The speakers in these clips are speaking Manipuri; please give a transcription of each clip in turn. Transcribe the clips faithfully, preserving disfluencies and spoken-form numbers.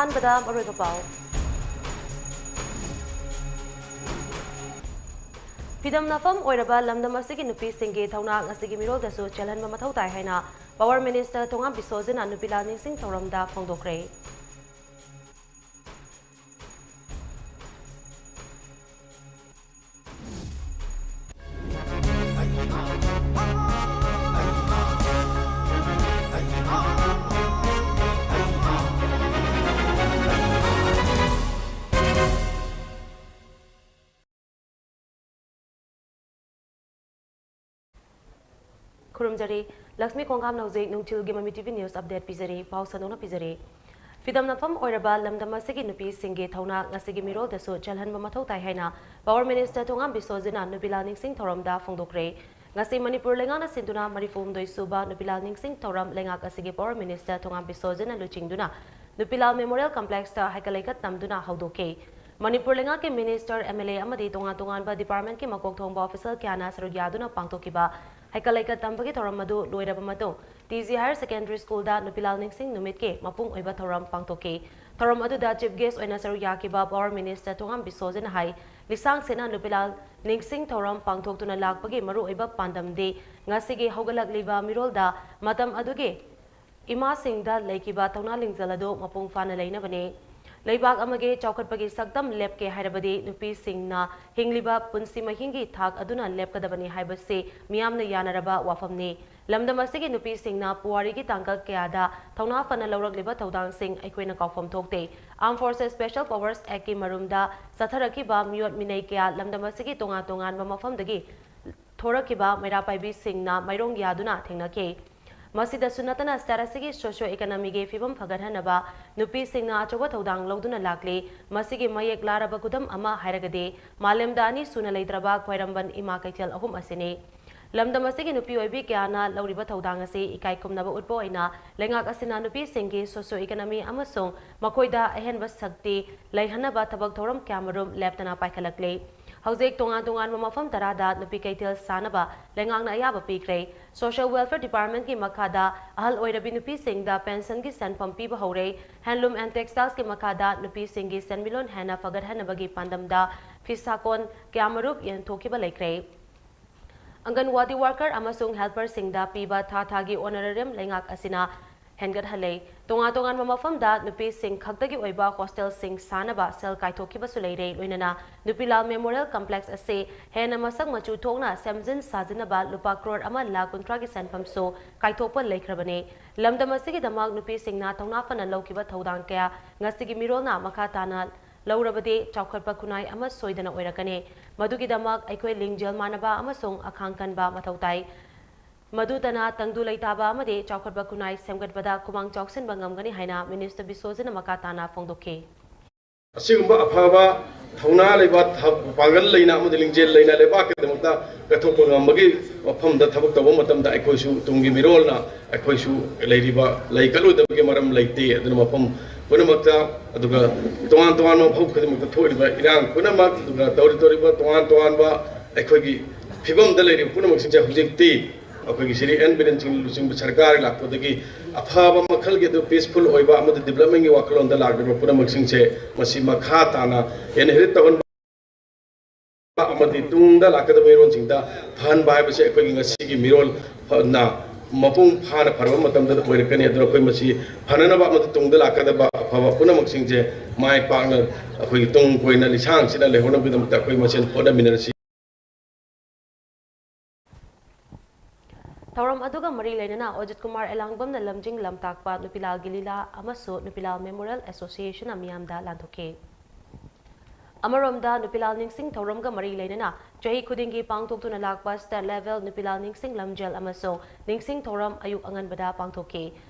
ꯑꯍꯥꯟꯕꯗ ꯃꯔꯨꯑꯣꯏꯕ ꯄꯥꯎ꯫ ꯐꯤꯗꯝꯅꯐꯝ ꯑꯣꯏꯔꯕ ꯂꯝꯗꯝ ꯑꯁꯤꯒꯤ ꯅꯨꯄꯤꯁꯤꯡꯒꯤ ꯊꯧꯅꯥ ꯉꯁꯤꯒꯤ ꯃꯤꯔꯣꯜꯗꯁꯨ ꯆꯦꯜꯍꯟꯕ ꯃꯊꯧ ꯇꯥꯏ ꯍꯥꯏꯅ Power Minister ꯊꯣꯉꯥꯝ ꯕꯤꯁꯣꯖꯤꯠꯅ ꯅꯨꯄꯤꯂꯥꯜ ꯅꯤꯡꯁꯤꯡ ꯊꯧꯔꯝꯗ ꯐꯣꯡꯗꯣꯛꯈ꯭ꯔꯦ꯫ ꯈꯨꯔꯨꯝꯖꯔꯤ꯫ ꯂꯛꯁꯃꯤ ꯀꯣꯡꯒꯥꯝꯅ ꯍꯧꯖꯤꯛ ꯅꯨꯡꯊꯤꯜꯒꯤ ꯃꯃꯤ ꯇꯤꯚꯤ ꯅ꯭ꯌꯨꯁ ꯑꯞꯗꯦꯠ ꯄꯤꯖꯔꯤ꯫ ꯄꯥꯎ ꯁꯟꯗꯣꯛꯅ ꯄꯤꯖꯔꯤ꯫ ꯐꯤꯗꯝꯅꯐꯝ ꯑꯣꯏꯔꯕ ꯂꯝꯗꯝ ꯑꯁꯤꯒꯤ ꯅꯨꯄꯤꯁꯤꯡꯒꯤ ꯊꯧꯅꯥ ꯉꯁꯤꯒꯤ ꯃꯤꯔꯣꯜꯗꯁꯨ ꯆꯦꯜꯍꯟꯕ ꯃꯊꯧ ꯇꯥꯏ ꯍꯥꯏꯅ Power Minister ꯊꯣꯉꯥꯝ ꯕꯤꯁꯣꯖꯤꯠꯅ ꯅꯨꯄꯤꯂꯥꯜ ꯅꯤꯡꯁꯤꯡ ꯊꯧꯔꯝꯗ ꯐꯣꯡꯗꯣꯛꯈ꯭ꯔꯦ꯫ ꯉꯁꯤ ꯃꯅꯤꯄꯨꯔ ꯂꯩꯉꯥꯛꯅ ꯁꯤꯟꯗꯨꯅ ꯃꯔꯤꯐꯨꯍꯨꯝꯗꯣꯏ ꯁꯨꯕ ꯅꯨꯄꯤꯂꯥꯜ ꯅꯤꯡꯁꯤꯡ ꯊꯧꯔꯝ ꯂꯩꯉꯥꯛ ꯑꯁꯤꯒꯤ Power Minister ꯊꯣꯉꯥꯝ ꯕꯤꯁꯣꯖꯤꯠꯅ ꯂꯨꯆꯤꯡꯗꯨꯅ ꯅꯨꯄꯤꯂꯥꯜ Memorial Complex ꯇ ꯍꯩꯀꯠ ꯂꯩꯀꯠ ꯇꯝꯗꯨꯅ ꯍꯧꯗꯣꯛꯈꯤ꯫ ꯃꯅꯤꯄꯨꯔ ꯂꯩꯉꯥꯛꯀꯤ Minister, M L A ꯑꯃꯗꯤ ꯇꯣꯉꯥꯟ ꯇꯣꯉꯥꯟꯕ department ꯀꯤ ꯃꯀꯣꯛ ꯊꯣꯡꯕ official ꯀꯌꯥꯅ ꯁꯔꯨꯛ ꯌꯥꯗꯨꯅ ꯄꯥꯡꯊꯣꯛꯈꯤꯕ ꯍꯩꯀꯠ ꯂꯩꯀꯠ ꯇꯝꯕꯒꯤ ꯊꯧꯔꯝ ꯑꯗꯨ ꯂꯣꯏꯔꯕ ꯃꯇꯨꯡ, T G Higher Secondary School ꯗ ꯅꯨꯄꯤꯂꯥꯜ ꯅꯤꯡꯁꯤꯡ ꯅꯨꯃꯤꯠꯀꯤ ꯃꯄꯨꯡ ꯑꯣꯏꯕ ꯊꯧꯔꯝ ꯄꯥꯡꯊꯣꯛꯈꯤ꯫ ꯊꯧꯔꯝ ꯑꯗꯨꯗ chief guest ꯑꯣꯏꯅ ꯁꯔꯨꯛ ꯌꯥꯈꯤꯕ Power Minister ꯊꯣꯉꯥꯝ ꯕꯤꯁꯣꯖꯤꯠꯅ ꯍꯥꯏ, ꯂꯤꯁꯥꯡ ꯁꯤꯠꯅ ꯅꯨꯄꯤꯂꯥꯜ ꯅꯤꯡꯁꯤꯡ ꯊꯧꯔꯝ ꯄꯥꯡꯊꯣꯛꯇꯨꯅ ꯂꯥꯛꯄꯒꯤ ꯃꯔꯨꯑꯣꯏꯕ ꯄꯥꯟꯗꯝꯗꯤ ꯉꯁꯤꯒꯤ ꯍꯧꯒꯠꯂꯛꯂꯤꯕ ꯃꯤꯔꯣꯜꯗ ꯃꯇꯝ ꯑꯗꯨꯒꯤ ꯏꯃꯥꯁꯤꯡꯗ ꯂꯩꯈꯤꯕ ꯊꯧꯅꯥ ꯂꯤꯡꯖꯦꯜ ꯑꯗꯨ ꯃꯄꯨꯡ ꯐꯥꯅ ꯂꯩꯅꯕꯅꯤ꯫ ꯂꯩꯕꯥꯛ ꯑꯃꯒꯤ ꯆꯥꯎꯈꯠꯄꯒꯤ ꯁꯛꯇꯝ ꯂꯦꯞꯀꯦ ꯍꯥꯏꯔꯕꯗꯤ ꯅꯨꯄꯤꯁꯤꯡꯅ ꯍꯤꯡꯂꯤꯕ ꯄꯨꯟꯁꯤ ꯃꯍꯤꯡꯒꯤ ꯊꯥꯛ ꯑꯗꯨꯅ ꯂꯦꯞꯀꯗꯕꯅꯤ ꯍꯥꯏꯕꯁꯤ ꯃꯤꯌꯥꯝꯅ ꯌꯥꯅꯔꯕ ꯋꯥꯐꯝꯅꯤ꯫ ꯂꯝꯗꯝ ꯑꯁꯤꯒꯤ ꯅꯨꯄꯤꯁꯤꯡꯅ ꯄꯨꯋꯥꯔꯤꯒꯤ ꯇꯥꯡꯀꯛ ꯀꯌꯥꯗ ꯊꯧꯅꯥ ꯐꯅ ꯂꯧꯔꯛꯂꯤꯕ ꯊꯧꯗꯥꯡꯁꯤꯡ ꯑꯩꯈꯣꯏꯅ ꯀꯥꯎꯐꯝ ꯊꯣꯛꯇꯦ꯫ Armed Forces Special Powers Act ꯀꯤ ꯃꯔꯨꯝꯗ ꯆꯠꯊꯔꯛꯈꯤꯕ ꯃꯤꯑꯣꯠ ꯃꯤꯅꯩ ꯀꯌꯥ ꯂꯝꯗꯝ ꯑꯁꯤꯒꯤ ꯇꯣꯉꯥꯟ ꯇꯣꯉꯥꯟꯕ ꯃꯐꯝꯗꯒꯤ ꯊꯣꯔꯛꯈꯤꯕ ꯃꯩꯔꯥ ꯄꯥꯏꯕꯤꯁꯤꯡꯅ ꯃꯥꯏꯔꯣꯡ ꯌꯥꯗꯨꯅ ꯊꯦꯡꯅꯈꯤ꯫ ꯃꯁꯤꯗꯁꯨ ꯅꯠꯇꯅ state ꯑꯁꯤꯒꯤ socio economy ꯒꯤ ꯐꯤꯕꯝ ꯐꯒꯠꯍꯟꯅꯕ ꯅꯨꯄꯤꯁꯤꯡꯅ ꯑꯆꯧꯕ ꯊꯧꯗꯥꯡ ꯂꯧꯗꯨꯅ ꯂꯥꯛꯂꯤ꯫ ꯃꯁꯤꯒꯤ ꯃꯌꯦꯛ ꯂꯥꯔꯕ ꯈꯨꯗꯝ ꯑꯃ ꯍꯥꯏꯔꯒꯗꯤ ꯃꯥꯂꯦꯝꯗ ꯑꯅꯤ ꯁꯨꯅ ꯂꯩꯇ꯭ꯔꯕ ꯈ꯭ꯋꯥꯏꯔꯝꯕꯟ ꯏꯃꯥ ꯀꯩꯊꯦꯜ ꯑꯍꯨꯝ ꯑꯁꯤꯅꯤ꯫ ꯂꯝꯗꯝ ꯑꯁꯤꯒꯤ ꯅꯨꯄꯤ ꯑꯣꯏꯕꯤ ꯀꯌꯥꯅ ꯂꯧꯔꯤꯕ ꯊꯧꯗꯥꯡ ꯑꯁꯤ ꯏꯀꯥꯏ ꯈꯨꯝꯅꯕ ꯎꯠꯄ ꯑꯣꯏꯅ ꯂꯩꯉꯥꯛ ꯑꯁꯤꯅ ꯅꯨꯄꯤꯁꯤꯡꯒꯤ socio economy ꯑꯃꯁꯨꯡ ꯃꯈꯣꯏꯗ ꯑꯍꯦꯟꯕ ꯁꯛꯇꯤ ꯂꯩꯍꯟꯅꯕ ꯊꯕꯛ ꯊꯧꯔꯝ ꯀꯌꯥꯃꯔꯨꯝ ꯂꯦꯞꯇꯅ ꯄꯥꯏꯈꯠꯂꯛꯂꯤ꯫ ꯍꯧꯖꯤꯛ ꯇꯣꯉꯥꯟ ꯇꯣꯉꯥꯟꯕ ꯃꯐꯝ ꯇꯔꯥꯗ ꯅꯨꯄꯤ ꯀꯩꯊꯦꯜ ꯁꯥꯅꯕ ꯂꯩꯉꯥꯛꯅ ꯑꯌꯥꯕ ꯄꯤꯈ꯭ꯔꯦ꯫ Social Welfare Department ꯀꯤ ꯃꯈꯥꯗ ꯑꯍꯜ ꯑꯣꯏꯔꯕꯤ ꯅꯨꯄꯤꯁꯤꯡꯗ pension ꯒꯤ ꯁꯦꯟꯐꯝ ꯄꯤꯕ ꯍꯧꯔꯦ꯫ Handloom and Textiles ꯀꯤ ꯃꯈꯥꯗ ꯅꯨꯄꯤꯁꯤꯡꯒꯤ ꯁꯦꯟꯃꯤꯠꯂꯣꯟ ꯍꯦꯟꯅ ꯐꯒꯠꯍꯟꯅꯕꯒꯤ ꯄꯥꯟꯗꯝꯗ ꯐꯤ ꯁꯥꯀꯣꯟ ꯀꯌꯥꯃꯔꯨꯛ ꯌꯦꯟꯊꯣꯛꯈꯤꯕ ꯂꯩꯈ꯭ꯔꯦ꯫ ꯑꯪꯒꯟꯋꯥꯗꯤ worker ꯑꯃꯁꯨꯡ helper ꯁꯤꯡꯗ ꯄꯤꯕ ꯊꯥ ꯊꯥꯒꯤ honorarium ꯂꯩꯉꯥꯛ ꯑꯁꯤꯅ ꯍꯦꯟꯒꯠꯍꯜꯂꯦ꯫ ꯇꯣꯉꯥꯟ ꯇꯣꯉꯥꯟꯕ ꯃꯐꯝꯗ ꯅꯨꯄꯤꯁꯤꯡ ꯈꯛꯇꯒꯤ ꯑꯣꯏꯕ hostel ꯁꯤꯡ ꯁꯥꯅꯕ ꯁꯦꯜ ꯀꯥꯏꯊꯣꯛꯈꯤꯕꯁꯨ ꯂꯩꯔꯦ꯫ ꯂꯣꯏꯅꯅ ꯅꯨꯄꯤꯂꯥꯜ Memorial Complex ꯑꯁꯤ ꯍꯦꯟꯅ ꯃꯁꯛ ꯃꯆꯨ ꯊꯣꯛꯅ ꯁꯦꯝꯖꯤꯟ ꯁꯥꯖꯤꯟꯅꯕ ꯂꯨꯄꯥ ꯀ꯭ꯔꯣꯔ ꯑꯃ ꯂꯥꯈ ꯀꯨꯟꯊ꯭ꯔꯥꯒꯤ ꯁꯦꯟꯐꯝꯁꯨ ꯀꯥꯏꯊꯣꯛꯄ ꯂꯩꯈ꯭ꯔꯕꯅꯤ꯫ ꯂꯝꯗꯝ ꯑꯁꯤꯒꯤꯗꯃꯛ ꯅꯨꯄꯤꯁꯤꯡꯅ ꯊꯧꯅꯥ ꯐꯅ ꯂꯧꯈꯤꯕ ꯊꯧꯗꯥꯡ ꯀꯌꯥ ꯉꯁꯤꯒꯤ ꯃꯤꯔꯣꯜꯅ ꯃꯈꯥ ꯇꯥꯅ ꯂꯧꯔꯕꯗꯤ ꯆꯥꯎꯈꯠꯄ ꯈꯨꯟꯅꯥꯏ ꯑꯃ ꯁꯣꯏꯗꯅ ꯑꯣꯏꯔꯛꯀꯅꯤ꯫ ꯃꯗꯨꯒꯤꯗꯃꯛ ꯑꯩꯈꯣꯏ ꯂꯤꯡꯖꯦꯜ ꯃꯥꯟꯅꯕ ꯑꯃꯁꯨꯡ ꯑꯈꯥꯡ ꯀꯟꯕ ꯃꯊꯧ ꯇꯥꯏ꯫ ꯃꯗꯨꯇꯅ ꯇꯪꯗꯨ ꯂꯩꯇꯥꯕ ꯑꯃꯗꯤ ꯆꯥꯎꯈꯠꯄ ꯈꯨꯟꯅꯥꯏ ꯁꯦꯝꯒꯠꯄꯗ ꯈꯨꯃꯥꯡ ꯆꯥꯎꯁꯤꯟꯕ ꯉꯝꯒꯅꯤ ꯍꯥꯏꯅ Minister ꯕꯤꯁ꯭ꯋꯖꯤꯠꯅ ꯃꯈꯥ ꯇꯥꯅ ꯐꯣꯡꯗꯣꯛꯈꯤ꯫ ꯑꯁꯤꯒꯨꯝꯕ ꯑꯐꯕ ꯊꯧꯅꯥ ꯂꯩꯕ, ꯊ-, ꯄꯥꯡꯒꯜ ꯂꯩꯅ ꯑꯃꯗꯤ ꯂꯤꯡꯖꯦꯜ ꯂꯩꯅ ꯂꯩꯕꯥꯛꯀꯤꯗꯃꯛꯇ ꯀꯠꯊꯣꯛꯄ ꯉꯝꯕꯒꯤ ꯋꯥꯐꯝꯗ ꯊꯕꯛ ꯇꯧꯕ ꯃꯇꯝꯗ ꯑꯩꯈꯣꯏꯁꯨ ꯇꯨꯡꯒꯤ ꯃꯤꯔꯣꯜꯅ ꯑꯩꯈꯣꯏꯁꯨ ꯂꯩꯔꯤꯕ ꯂꯩ ꯀꯠꯂꯣꯏꯗꯕꯒꯤ ꯃꯔꯝ ꯂꯩꯇꯦ꯫ ꯑꯗꯨꯅ ꯃꯐꯝ ꯄꯨꯝꯅꯃꯛꯇ, ꯑꯗꯨꯒ ꯇꯣꯉꯥꯟ ꯇꯣꯉꯥꯟꯕ ꯃꯐꯝ ꯈꯨꯗꯤꯡꯃꯛꯇ ꯊꯣꯛꯂꯤꯕ ꯏꯔꯥꯡ ꯄꯨꯝꯅꯃꯛ, ꯑꯗꯨꯒ ꯇꯧꯔꯤ ꯇꯧꯔꯤꯕ ꯇꯣꯉꯥꯟ ꯇꯣꯉꯥꯟꯕ ꯑꯩꯈꯣꯏꯒꯤ ꯐꯤꯕꯝꯗ ꯂꯩꯔꯤꯕ ꯄꯨꯝꯅꯃꯛꯁꯤꯡꯁꯦ ꯍꯧꯖꯤꯛꯇꯤ ꯑꯩꯈꯣꯏꯒꯤ ꯁꯤꯔꯤ ꯑꯦꯟ ꯕꯤꯔꯦꯟ ꯁꯤꯡ ꯂꯨꯆꯤꯡꯕ ꯁꯔꯀꯥꯔ ꯂꯥꯛꯄꯗꯒꯤ ꯑꯐꯕ ꯃꯈꯜꯒꯤ ꯑꯗꯨ peaceful ꯑꯣꯏꯕ ꯑꯃꯗꯤ development ꯀꯤ ꯋꯥꯈꯜꯂꯣꯟꯗ ꯂꯥꯛꯂꯤꯕ ꯄꯨꯝꯅꯃꯛꯁꯤꯡꯁꯦ ꯃꯁꯤ ꯃꯈꯥ ꯇꯥꯅ inherit ꯇꯧꯍꯟꯕ ꯑꯃꯗꯤ ꯇꯨꯡꯗ ꯂꯥꯛꯀꯗꯕ ꯃꯤꯔꯣꯜꯁꯤꯡꯗ ꯐꯍꯟꯕ ꯍꯥꯏꯕꯁꯦ ꯑꯩꯈꯣꯏꯒꯤ ꯉꯁꯤꯒꯤ ꯃꯤꯔꯣꯜ ꯐꯅ ꯃꯄꯨꯡ ꯐꯥꯅ ꯐꯔꯕ ꯃꯇꯝꯗ ꯑꯣꯏꯔꯛꯀꯅꯤ꯫ ꯑꯗꯨꯅ ꯑꯩꯈꯣꯏ ꯃꯁꯤ ꯐꯅꯅꯕ ꯑꯃꯗꯤ ꯇꯨꯡꯗ ꯂꯥꯛꯀꯗꯕ ꯑꯐꯕ ꯄꯨꯝꯅꯃꯛꯁꯤꯡꯁꯦ ꯃꯥꯏ ꯄꯥꯛꯅ ꯑꯩꯈꯣꯏꯒꯤ ꯇꯨꯡ ꯀꯣꯏꯅ ꯂꯤꯁꯥꯡꯁꯤꯠꯅ ꯂꯩꯍꯧꯅꯕꯒꯤꯗꯃꯛꯇ ꯑꯩꯈꯣꯏ ꯃꯁꯦꯟ ꯍꯣꯠꯅꯃꯤꯟꯅꯔꯁꯤ꯫ ꯊꯧꯔꯝ ꯑꯗꯨꯒ ꯃꯔꯤ ꯂꯩꯅꯅ ꯑꯣꯖꯤꯠ ꯀꯨꯃꯥꯔ ꯑꯦꯂꯥꯡꯕꯝꯅ ꯂꯝꯖꯤꯡ ꯂꯝꯇꯥꯛꯄ ꯅꯨꯄꯤꯂꯥꯜꯒꯤ ꯂꯤꯂꯥ ꯑꯃꯁꯨ ꯅꯨꯄꯤꯂꯥꯜ Memorial Association ꯅ ꯃꯤꯌꯥꯝꯗ ꯂꯥꯟꯊꯣꯛꯈꯤ꯫ ꯑꯃꯔꯣꯝꯗ ꯅꯨꯄꯤꯂꯥꯜ ꯅꯤꯡꯁꯤꯡ ꯊꯧꯔꯝꯒ ꯃꯔꯤ ꯂꯩꯅꯅ ꯆꯍꯤ ꯈꯨꯗꯤꯡꯒꯤ ꯄꯥꯡꯊꯣꯛꯇꯨꯅ ꯂꯥꯛꯄ State Level ꯅꯨꯄꯤꯂꯥꯜ ꯅꯤꯡꯁꯤꯡ ꯂꯝꯖꯦꯜ ꯑꯃꯁꯨꯡ ꯅꯤꯡꯁꯤꯡ ꯊꯧꯔꯝ ꯑꯌꯨꯛ ꯑꯉꯟꯕꯗ ꯄꯥꯡꯊꯣꯛꯈꯤ꯫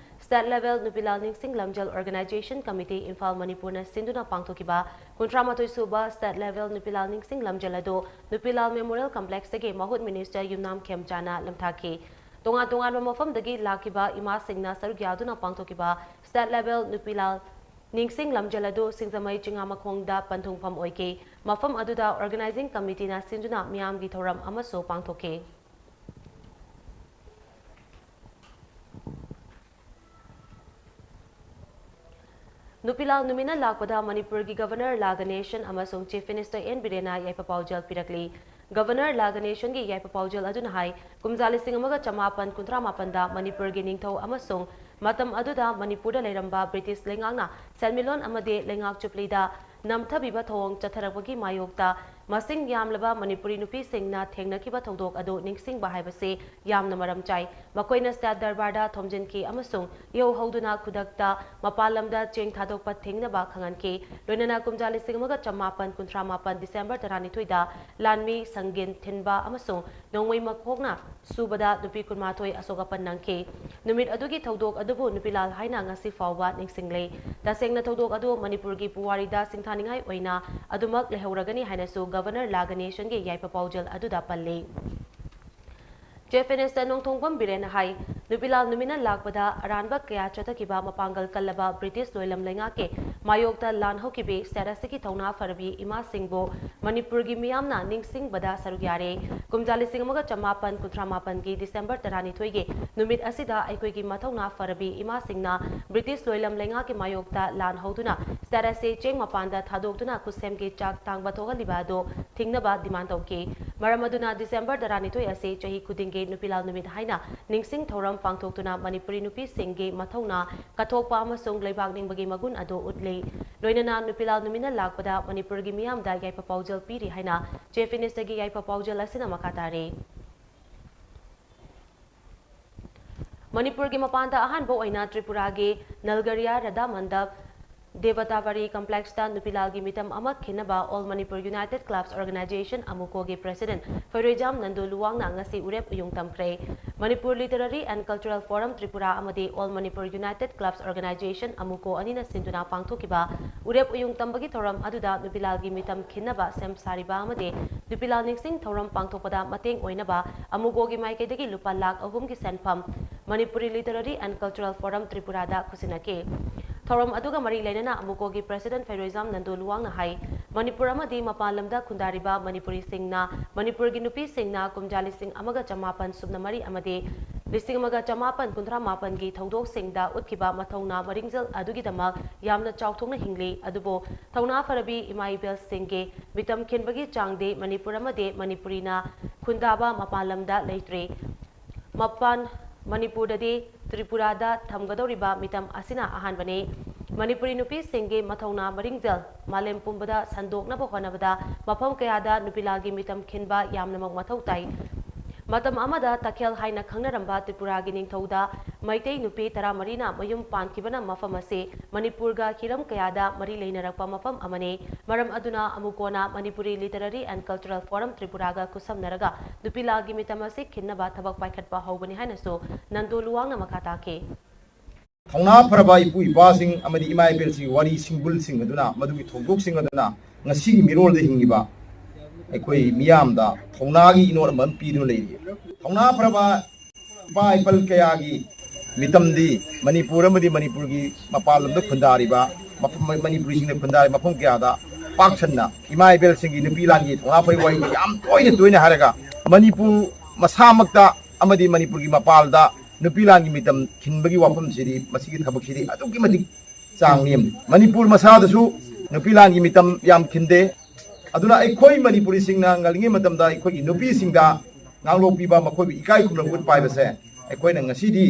State Level ꯅꯨꯄꯤꯂꯥꯜ ꯅꯤꯡꯁꯤꯡ ꯂꯝꯖꯦꯜ Organisation Committee ꯏꯝꯐꯥꯜ ꯃꯅꯤꯄꯨꯔꯅ ꯁꯤꯟꯗꯨꯅ ꯄꯥꯡꯊꯣꯛꯈꯤꯕ ꯀꯨꯟꯊ꯭ꯔꯥ ꯃꯥꯊꯣꯏ ꯁꯨꯕ State Level ꯅꯨꯄꯤꯂꯥꯜ ꯅꯤꯡꯁꯤꯡ ꯂꯝꯖꯦꯜ ꯑꯗꯨ ꯅꯨꯄꯤꯂꯥꯜ Memorial Complex ꯇꯒꯤ ꯃꯍꯨꯠ Minister ꯌꯨꯝꯅꯥꯝ ꯈꯦꯝꯆꯥꯅ ꯂꯝꯊꯥꯈꯤ꯫ ꯇꯣꯉꯥꯟ ꯇꯣꯉꯥꯟꯕ ꯃꯐꯝꯗꯒꯤ ꯂꯥꯛꯈꯤꯕ ꯏꯃꯥꯁꯤꯡꯅ ꯁꯔꯨꯛ ꯌꯥꯗꯨꯅ ꯄꯥꯡꯊꯣꯛꯈꯤꯕ State Level ꯅꯨꯄꯤꯂꯥꯜ ꯅꯤꯡꯁꯤꯡ ꯂꯝꯖꯦꯜ ꯑꯗꯨ ꯁꯤꯡꯖꯃꯩ ꯆꯤꯉꯥꯃꯈꯣꯡꯗ ꯄꯟꯊꯨꯡꯐꯝ ꯑꯣꯏꯈꯤ꯫ ꯃꯐꯝ ꯑꯗꯨꯗ organizing committeeꯅ ꯁꯤꯟꯗꯨꯅ ꯃꯤꯌꯥꯝꯒꯤ ꯊꯧꯔꯝ ꯑꯃꯁꯨ ꯄꯥꯡꯊꯣꯛꯈꯤ꯫ ꯅꯨꯄꯤꯂꯥꯜ ꯅꯨꯃꯤꯠꯅ ꯂꯥꯛꯄꯗ ꯃꯅꯤꯄꯨꯔꯒꯤ Governor ꯂꯥ ꯒꯅꯦꯁꯟ ꯑꯃꯁꯨꯡ Chief Minister ꯑꯦꯟ ꯕꯤꯔꯦꯟꯅ ꯌꯥꯏꯐ ꯄꯥꯎꯖꯦꯜ ꯄꯤꯔꯛꯂꯤ꯫ Governor ꯂꯥ ꯒꯅꯦꯁꯟꯒꯤ ꯌꯥꯏꯐ ꯄꯥꯎꯖꯦꯜ ꯑꯗꯨꯅ ꯍꯥꯏ, ꯀꯨꯝꯖꯥ ꯂꯤꯁꯤꯡ ꯑꯃꯒ ꯆꯃꯥꯄꯟ ꯀꯨꯟꯊ꯭ꯔꯥ ꯃꯥꯄꯟꯗ ꯃꯅꯤꯄꯨꯔꯒꯤ ꯅꯤꯡꯊꯧ ꯑꯃꯁꯨꯡ ꯃꯇꯝ ꯑꯗꯨꯗ ꯃꯅꯤꯄꯨꯔꯗ ꯂꯩꯔꯝꯕ ꯕ꯭ꯔꯤꯇꯤꯁ ꯂꯩꯉꯥꯛꯅ ꯁꯦꯟꯃꯤꯠꯂꯣꯟ ꯑꯃꯗꯤ ꯂꯩꯉꯥꯛ ꯆꯨꯞꯂꯤꯗ ꯅꯝꯊꯕꯤꯕ ꯊꯧꯑꯣꯡ ꯆꯠꯊꯔꯛꯄꯒꯤ ꯃꯥꯌꯣꯛꯇ ꯃꯁꯤꯡ ꯌꯥꯝꯂꯕ ꯃꯅꯤꯄꯨꯔꯤ ꯅꯨꯄꯤꯁꯤꯡꯅ ꯊꯦꯡꯅꯈꯤꯕ ꯊꯧꯗꯣꯛ ꯑꯗꯨ ꯅꯤꯡꯁꯤꯡꯕ ꯍꯥꯏꯕꯁꯤ ꯌꯥꯝꯅ ꯃꯔꯝ ꯆꯥꯏ꯫ ꯃꯈꯣꯏꯅ ꯁ꯭ꯇꯦꯠ ꯗꯔꯕꯥꯔꯗ ꯊꯣꯝꯖꯤꯟꯈꯤ ꯑꯃꯁꯨꯡ ꯏꯍꯧ ꯍꯧꯗꯨꯅ ꯈꯨꯗꯛꯇ ꯃꯄꯥꯟ ꯂꯝꯗ ꯆꯦꯡ ꯊꯥꯗꯣꯛꯄ ꯊꯤꯡꯅꯕ ꯈꯪꯍꯟꯈꯤ꯫ ꯂꯣꯏꯅꯅ ꯀꯨꯝꯖꯥ ꯂꯤꯁꯤꯡ ꯑꯃꯒ ꯆꯃꯥꯄꯟ ꯀꯨꯟꯊ꯭ꯔꯥ ꯃꯥꯄꯟ December ꯇꯔꯥꯅꯤꯊꯣꯏꯗ ꯂꯥꯟꯃꯤ ꯁꯪꯒꯤꯟ ꯊꯤꯟꯕ ꯑꯃꯁꯨꯡ ꯅꯣꯡꯃꯩ ꯃꯈꯣꯛꯅ ꯁꯨꯕꯗ ꯅꯨꯄꯤ ꯀꯨꯟꯃꯥꯊꯣꯏ ꯑꯁꯣꯛ ꯑꯄꯟ ꯅꯪꯈꯤ꯫ ꯅꯨꯃꯤꯠ ꯑꯗꯨꯒꯤ ꯊꯧꯗꯣꯛ ꯑꯗꯨꯕꯨ ꯅꯨꯄꯤꯂꯥꯜ ꯍꯥꯏꯅ ꯉꯁꯤ ꯐꯥꯎꯕ ꯅꯤꯡꯁꯤꯡꯂꯤ꯫ ꯇꯁꯦꯡꯅ ꯊꯧꯗꯣꯛ ꯑꯗꯨ ꯃꯅꯤꯄꯨꯔꯒꯤ ꯄꯨꯋꯥꯔꯤꯗ ꯁꯤꯡꯊꯥꯅꯤꯡꯉꯥꯏ ꯑꯣꯏꯅ ꯑꯗꯨꯃꯛ ꯂꯩꯍꯧꯔꯒꯅꯤ ꯍꯥꯏꯅꯁꯨ Governor ꯂꯥ ꯒꯅꯦꯁꯟꯒꯤ ꯌꯥꯏꯐ ꯄꯥꯎꯖꯦꯜ ꯑꯗꯨꯗ ꯄꯜꯂꯤ꯫ Chief Minister ꯅꯣꯡꯊꯣꯝꯕꯝ ꯕꯤꯔꯦꯟꯅ ꯍꯥꯏ, ꯅꯨꯄꯤꯂꯥꯜ ꯅꯨꯃꯤꯠꯅ ꯂꯥꯛꯄꯗ ꯑꯔꯥꯟꯕ ꯀꯌꯥ ꯆꯠꯊꯈꯤꯕ ꯃꯄꯥꯡꯒꯜ ꯀꯜꯂꯕ ꯕ꯭ꯔꯤꯇꯤꯁ ꯂꯣꯏꯂꯝ ꯂꯩꯉꯥꯛꯀꯤ ꯃꯥꯌꯣꯛꯇ ꯂꯥꯟ ꯍꯧꯈꯤꯕꯤ state ꯑꯁꯤꯒꯤ ꯊꯧꯅꯥ ꯐꯔꯕꯤ ꯏꯃꯥꯁꯤꯡꯕꯨ ꯃꯅꯤꯄꯨꯔꯒꯤ ꯃꯤꯌꯥꯝꯅ ꯅꯤꯡꯁꯤꯡꯕꯗ ꯁꯔꯨꯛ ꯌꯥꯔꯦ꯫ ꯀꯨꯝꯖꯥ ꯂꯤꯁꯤꯡ ꯑꯃꯒ ꯆꯃꯥꯄꯟ ꯀꯨꯟꯊ꯭ꯔꯥ ꯃꯥꯄꯟꯒꯤ December ꯇꯔꯥꯅꯤꯊꯣꯏꯒꯤ ꯅꯨꯃꯤꯠ ꯑꯁꯤꯗ ꯑꯩꯈꯣꯏꯒꯤ ꯃꯊꯧꯅꯥ ꯐꯔꯕꯤ ꯏꯃꯥꯁꯤꯡꯅ ꯕ꯭ꯔꯤꯇꯤꯁ ꯂꯣꯏꯂꯝ ꯂꯩꯉꯥꯛꯀꯤ ꯃꯥꯌꯣꯛꯇ ꯂꯥꯟ ꯍꯧꯗꯨꯅ state ꯑꯁꯤ ꯆꯦꯡ ꯃꯄꯥꯟꯗ ꯊꯥꯗꯣꯛꯇꯨꯅ ꯈꯨꯠꯁꯦꯝꯒꯤ ꯆꯥꯛ ꯇꯥꯡꯕ ꯊꯣꯛꯍꯜꯂꯤꯕ ꯑꯗꯨ ꯊꯤꯡꯅꯕ demand ꯇꯧꯈꯤ꯫ ꯃꯔꯝ ꯑꯗꯨꯅ December ꯇꯔꯥꯅꯤꯊꯣꯏ ꯑꯁꯤ ꯆꯍꯤ ꯈꯨꯗꯤꯡꯒꯤ ꯅꯨꯄꯤꯂꯥꯜ ꯅꯨꯃꯤꯠ ꯍꯥꯏꯅ ꯅꯤꯡꯁꯤꯡ ꯊꯧꯔꯝ ꯄꯥꯡꯊꯣꯛꯇꯨꯅ ꯃꯅꯤꯄꯨꯔꯤ ꯅꯨꯄꯤꯁꯤꯡꯒꯤ ꯃꯊꯧꯅꯥ ꯀꯠꯊꯣꯛꯄ ꯑꯃꯁꯨꯡ ꯂꯩꯕꯥꯛ ꯅꯤꯡꯕꯒꯤ ꯃꯒꯨꯟ ꯑꯗꯨ ꯎꯠꯂꯤ꯫ ꯂꯣꯏꯅꯅ ꯅꯨꯄꯤꯂꯥꯜ ꯅꯨꯃꯤꯠꯅ ꯂꯥꯛꯄꯗ ꯃꯅꯤꯄꯨꯔꯒꯤ ꯃꯤꯌꯥꯝꯗ ꯌꯥꯏꯐ ꯄꯥꯎꯖꯦꯜ ꯄꯤꯔꯤ ꯍꯥꯏꯅ Chief Minister ꯒꯤ ꯌꯥꯏꯐ ꯄꯥꯎꯖꯦꯜ ꯑꯁꯤꯅ ꯃꯈꯥ ꯇꯥꯔꯤ꯫ ꯃꯅꯤꯄꯨꯔꯒꯤ ꯃꯄꯥꯟꯗ ꯑꯍꯥꯟꯕ ꯑꯣꯏꯅ ꯇ꯭ꯔꯤꯄꯨꯔꯥꯒꯤ ꯅꯜꯒꯔꯤꯌꯥ ꯔꯙꯥ ꯃꯟꯗꯞ ꯗꯦꯕꯇꯥꯕꯥꯔꯤ complex ꯇ ꯅꯨꯄꯤꯂꯥꯜꯒꯤ ꯃꯤꯇꯝ ꯑꯃ ꯈꯤꯟꯅꯕ All Manipur United Clubs Organization, ꯑꯃꯨꯀꯣꯒꯤ President ꯐꯩꯔꯣꯏꯖꯥꯝ ꯅꯟꯗꯨ ꯂꯨꯋꯥꯡꯅ ꯉꯁꯤ ꯎꯔꯦꯞ ꯎꯌꯨꯡ ꯇꯝꯈ꯭ꯔꯦ꯫ Manipur Literary and Cultural Forum Tripura ꯑꯃꯗꯤ All Manipur United Clubs Organization, ꯑꯃꯨꯀꯣ ꯑꯅꯤꯅ ꯁꯤꯟꯗꯨꯅ ꯄꯥꯡꯊꯣꯛꯈꯤꯕ ꯎꯔꯦꯞ ꯎꯌꯨꯡ ꯇꯝꯕꯒꯤ ꯊꯧꯔꯝ ꯑꯗꯨꯗ ꯅꯨꯄꯤꯂꯥꯜꯒꯤ ꯃꯤꯇꯝ ꯈꯤꯟꯅꯕ ꯁꯦꯝ ꯁꯥꯔꯤꯕ ꯑꯃꯗꯤ ꯅꯨꯄꯤꯂꯥꯜ ꯅꯤꯡꯁꯤꯡ ꯊꯧꯔꯝ ꯄꯥꯡꯊꯣꯛꯄꯗ ꯃꯇꯦꯡ ꯑꯣꯏꯅꯕ ꯑꯃꯨꯀꯣꯒꯤ ꯃꯥꯏꯀꯩꯗꯒꯤ ꯂꯨꯄꯥ ꯂꯥꯈ ꯑꯍꯨꯝꯒꯤ ꯁꯦꯟꯐꯝ Manipuri Literary and Cultural Forum Tripura ꯗ ꯈꯨꯠꯁꯤꯟꯅꯈꯤ꯫ ꯊꯧꯔꯝ ꯑꯗꯨꯒ ꯃꯔꯤ ꯂꯩꯅꯅ ꯑꯃꯨꯀꯣꯒꯤ President ꯐꯩꯔꯣꯏꯖꯥꯝ ꯅꯟꯗꯨ ꯂꯨꯋꯥꯡꯅ ꯍꯥꯏ, ꯃꯅꯤꯄꯨꯔ ꯑꯃꯗꯤ ꯃꯄꯥꯟ ꯂꯝꯗ ꯈꯨꯟꯗꯥꯔꯤꯕ ꯃꯅꯤꯄꯨꯔꯤꯁꯤꯡꯅ, ꯃꯅꯤꯄꯨꯔꯒꯤ ꯅꯨꯄꯤꯁꯤꯡꯅ ꯀꯨꯝꯖꯥ ꯂꯤꯁꯤꯡ ꯑꯃꯒ ꯆꯃꯥꯄꯟ ꯁꯨꯞꯅ ꯃꯔꯤ ꯑꯃꯗꯤ ꯂꯤꯁꯤꯡ ꯑꯃꯒ ꯆꯃꯥꯄꯟ ꯀꯨꯟꯊ꯭ꯔꯥ ꯃꯥꯄꯟꯒꯤ ꯊꯧꯗꯣꯛꯁꯤꯡꯗ ꯎꯠꯈꯤꯕ ꯃꯊꯧꯅꯥ ꯃꯔꯤꯡꯖꯦꯜ ꯑꯗꯨꯒꯤꯗꯃꯛ ꯌꯥꯝꯅ ꯆꯥꯎꯊꯣꯛꯅ ꯍꯤꯡꯂꯤ꯫ ꯑꯗꯨꯕꯨ ꯊꯧꯅꯥ ꯐꯔꯕꯤ ꯏꯃꯥ ꯏꯕꯦꯜꯁꯤꯡꯒꯤ ꯃꯤꯇꯝ ꯈꯤꯟꯕꯒꯤ ꯆꯥꯡꯗꯤ ꯃꯅꯤꯄꯨꯔ ꯑꯃꯗꯤ ꯃꯅꯤꯄꯨꯔꯤꯅ ꯈꯨꯟꯗꯥꯕ ꯃꯄꯥꯟ ꯂꯝꯗ ꯂꯩꯇ꯭ꯔꯤ꯫ ꯃꯄꯥꯟ ꯃꯅꯤꯄꯨꯔꯗꯗꯤ ꯇ꯭ꯔꯤꯄꯨꯔꯥꯗ ꯊꯝꯒꯗꯧꯔꯤꯕ ꯃꯤꯇꯝ ꯑꯁꯤꯅ ꯑꯍꯥꯟꯕꯅꯤ꯫ ꯃꯅꯤꯄꯨꯔꯤ ꯅꯨꯄꯤꯁꯤꯡꯒꯤ ꯃꯊꯧꯅꯥ ꯃꯔꯤꯡꯖꯦꯜ ꯃꯥꯂꯦꯝ ꯄꯨꯝꯕꯗ ꯁꯟꯗꯣꯛꯅꯕ ꯍꯣꯠꯅꯕꯗ ꯃꯐꯝ ꯀꯌꯥꯗ ꯅꯨꯄꯤ ꯂꯥꯜꯒꯤ ꯃꯤꯇꯝ ꯈꯤꯟꯕ ꯌꯥꯝꯅꯃꯛ ꯃꯊꯧ ꯇꯥꯏ꯫ ꯃꯇꯝ ꯑꯃꯗ ꯇꯈꯦꯜ ꯍꯥꯏꯅ ꯈꯪꯅꯔꯝꯕ ꯇ꯭ꯔꯤꯄꯨꯔꯥꯒꯤ ꯅꯤꯡꯊꯧꯗ ꯃꯩꯇꯩ ꯅꯨꯄꯤ ꯇꯔꯥꯃꯔꯤꯅ ꯃꯌꯨꯝ ꯄꯥꯟꯈꯤꯕꯅ ꯃꯐꯝ ꯑꯁꯤ ꯃꯅꯤꯄꯨꯔꯒ ꯍꯤꯔꯝ ꯀꯌꯥꯗ ꯃꯔꯤ ꯂꯩꯅꯔꯛꯄ ꯃꯐꯝ ꯑꯃꯅꯤ꯫ ꯃꯔꯝ ꯑꯗꯨꯅ ꯑꯃꯨꯀꯣꯅ Manipuri Literary and Cultural Forum ꯇ꯭ꯔꯤꯄꯨꯔꯥꯒ ꯈꯨꯠꯁꯝꯅꯔꯒ ꯅꯨꯄꯤ ꯂꯥꯜꯒꯤ ꯃꯤꯇꯝ ꯑꯁꯤ ꯈꯤꯟꯅꯕ ꯊꯕꯛ ꯄꯥꯏꯈꯠꯄ ꯍꯧꯕꯅꯤ ꯍꯥꯏꯅꯁꯨ ꯅꯟꯗꯨ ꯂꯨꯋꯥꯡꯅ ꯃꯈꯥ ꯇꯥꯈꯤ꯫ ꯊꯧꯅꯥ ꯐꯔꯕ ꯏꯄꯨ ꯏꯄꯥꯁꯤꯡ ꯑꯃꯗꯤ ꯏꯃꯥ ꯏꯕꯦꯜꯁꯤꯡꯒꯤ ꯋꯥꯔꯤ ꯁꯤꯡꯕꯨꯜꯁꯤꯡ ꯑꯗꯨꯅ, ꯃꯗꯨꯒꯤ ꯊꯧꯗꯣꯛꯁꯤꯡ ꯑꯗꯨꯅ ꯉꯁꯤꯒꯤ ꯃꯤꯔꯣꯜꯗ ꯍꯤꯡꯂꯤꯕ ꯑꯩꯈꯣꯏ ꯃꯤꯌꯥꯝꯗ ꯊꯧꯅꯥꯒꯤ ꯏꯅꯣꯠ ꯑꯃ ꯄꯤꯗꯨꯅ ꯂꯩꯔꯤ꯫ ꯊꯧꯅꯥ ꯐꯔꯕ ꯏꯄꯥ ꯏꯄꯜ ꯀꯌꯥꯒꯤ ꯃꯤꯇꯝꯗꯤ ꯃꯅꯤꯄꯨꯔ ꯑꯃꯗꯤ ꯃꯅꯤꯄꯨꯔꯒꯤ ꯃꯄꯥꯟ ꯂꯝꯗ ꯈꯨꯟꯗꯥꯔꯤꯕ ꯃꯐꯝ, ꯃꯅꯤꯄꯨꯔꯤꯁꯤꯡꯅ ꯈꯨꯟꯗꯥꯔꯤꯕ ꯃꯐꯝ ꯀꯌꯥꯗ ꯄꯥꯛ ꯁꯟꯅ ꯏꯃꯥ ꯏꯕꯦꯜꯁꯤꯡꯒꯤ ꯅꯨꯄꯤ ꯂꯥꯟꯒꯤ ꯊꯧꯅꯥ ꯐꯔꯕ ꯋꯥꯔꯤ ꯌꯥꯝ ꯇꯣꯏꯅ ꯇꯣꯏꯅ ꯍꯥꯏꯔꯒ ꯃꯅꯤꯄꯨꯔ ꯃꯁꯥꯃꯛꯇ ꯑꯃꯗꯤ ꯃꯅꯤꯄꯨꯔꯒꯤ ꯃꯄꯥꯟꯗ ꯅꯨꯄꯤ ꯂꯥꯟꯒꯤ ꯃꯤꯇꯝ ꯈꯤꯟꯕꯒꯤ ꯋꯥꯐꯝꯁꯤꯗꯤ, ꯃꯁꯤꯒꯤ ꯊꯕꯛꯁꯤꯗꯤ ꯑꯗꯨꯛꯀꯤ ꯃꯇꯤꯛ ꯆꯥꯡ ꯅꯦꯝꯃꯤ꯫ ꯃꯅꯤꯄꯨꯔ ꯃꯁꯥꯗꯁꯨ ꯅꯨꯄꯤ ꯂꯥꯟꯒꯤ ꯃꯤꯇꯝ ꯌꯥꯝ ꯈꯤꯟꯗꯦ꯫ ꯑꯗꯨꯅ ꯑꯩꯈꯣꯏ ꯃꯅꯤꯄꯨꯔꯤꯁꯤꯡꯅ ꯉꯜꯂꯤꯉꯩ ꯃꯇꯝꯗ ꯑꯩꯈꯣꯏꯒꯤ ꯅꯨꯄꯤꯁꯤꯡꯗ ꯉꯥꯡꯂꯣꯛ ꯄꯤꯕ, ꯃꯈꯣꯏꯕꯨ ꯏꯀꯥꯏ ꯈꯨꯝꯅꯕ ꯎꯠꯄ ꯍꯥꯏꯕꯁꯦ ꯑꯩꯈꯣꯏꯅ ꯉꯁꯤꯗꯤ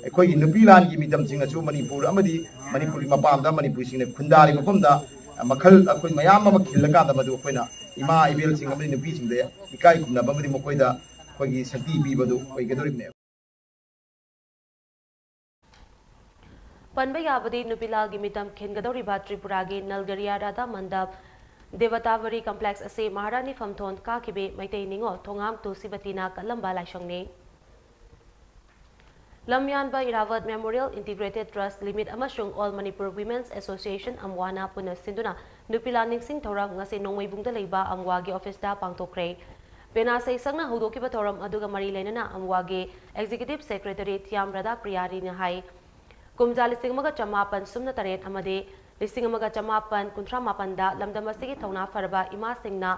ꯑꯩꯈꯣꯏꯒꯤ ꯅꯨꯄꯤ ꯂꯥꯟꯒꯤ ꯃꯤꯇꯝꯁꯤꯡ ꯑꯁꯨ ꯃꯅꯤꯄꯨꯔ ꯑꯃꯗꯤ ꯃꯅꯤꯄꯨꯔꯒꯤ ꯃꯄꯥꯟꯗ ꯃꯅꯤꯄꯨꯔꯤꯁꯤꯡꯅ ꯈꯨꯟꯗꯥꯔꯤ ꯃꯐꯝꯗ ꯃꯈꯜ ꯑꯩꯈꯣꯏ ꯃꯌꯥꯝ ꯑꯃ ꯈꯤꯜꯂꯀꯥꯟꯗ ꯃꯗꯨ ꯑꯩꯈꯣꯏꯅ ꯏꯃꯥ ꯏꯕꯦꯜꯁꯤꯡ ꯑꯃꯗꯤ ꯅꯨꯄꯤꯁꯤꯡꯗ ꯏꯀꯥꯏ ꯈꯨꯝꯅꯕ ꯑꯃꯗꯤ ꯃꯈꯣꯏꯗ ꯑꯩꯈꯣꯏꯒꯤ ꯁꯛꯇꯤ ꯄꯤꯕꯗꯨ ꯑꯣꯏꯒꯗꯧꯔꯤꯕꯅꯦꯕ꯫ ꯄꯟꯕ ꯌꯥꯕꯗꯤ ꯅꯨꯄꯤ ꯂꯥꯜꯒꯤ ꯃꯤꯇꯝ ꯈꯤꯟꯒꯗꯧꯔꯤꯕ ꯇ꯭ꯔꯤꯄꯨꯔꯥꯒꯤ ꯅꯜꯒꯔꯤꯌꯥ ꯔꯥꯙꯥ ꯃꯟꯗꯞ ꯗꯦꯕꯇꯥꯕꯔꯤ ꯀꯝꯄ꯭ꯂꯦꯛꯁ ꯑꯁꯤ ꯃꯍꯥꯔꯥꯅꯤ ꯐꯝꯊꯣꯟ ꯀꯥꯈꯤꯕꯤ ꯃꯩꯇꯩ ꯅꯤꯉꯣꯜ ꯊꯣꯉꯥꯝ ꯇꯨꯁꯤꯕꯇꯤꯅ ꯀꯠꯂꯝꯕ ꯂꯥꯏꯁꯪꯅꯤ꯫ ꯂꯝꯌꯥꯟꯕ ꯏꯔꯥꯕꯠ Memorial Integrated Trust Limit ꯑꯃꯁꯨꯡ All Manipur Women's Association ꯑꯝꯋꯥꯅ ꯄꯨꯟꯅ ꯁꯤꯟꯗꯨꯅ ꯅꯨꯄꯤ ꯂꯥꯟ ꯅꯤꯡꯁꯤꯡ ꯊꯧꯔꯝ ꯉꯁꯤ ꯅꯣꯡꯃꯩꯕꯨꯡꯗ ꯂꯩꯕ ꯑꯝꯋꯥꯒꯤ ꯑꯣꯐꯤꯁꯇ ꯄꯥꯡꯊꯣꯛꯈ꯭ꯔꯦ꯫ ꯄꯦꯅꯥ ꯁꯩꯁꯛꯅ ꯍꯧꯗꯣꯛꯈꯤꯕ ꯊꯧꯔꯝ ꯑꯗꯨꯒ ꯃꯔꯤ ꯂꯩꯅꯅ ꯑꯝꯋꯥꯒꯤ Executive Secretary ꯊꯤꯌꯥꯝ ꯔꯥꯙꯥ ꯄ꯭ꯔꯤꯌꯥꯔꯤꯅ ꯍꯥꯏ, ꯀꯨꯝꯖꯥ ꯂꯤꯁꯤꯡ ꯑꯃꯒ ꯆꯃꯥꯄꯟ ꯁꯨꯞꯅ ꯇꯔꯦꯠ ꯑꯃꯗꯤ ꯂꯤꯁꯤꯡ ꯑꯃꯒ ꯆꯃꯥꯄꯟ ꯀꯨꯟꯊ꯭ꯔꯥ ꯃꯥꯄꯟꯗ ꯂꯝꯗꯝ ꯑꯁꯤꯒꯤ ꯊꯧꯅꯥ ꯐꯔꯕ ꯏꯃꯥꯁꯤꯡꯅ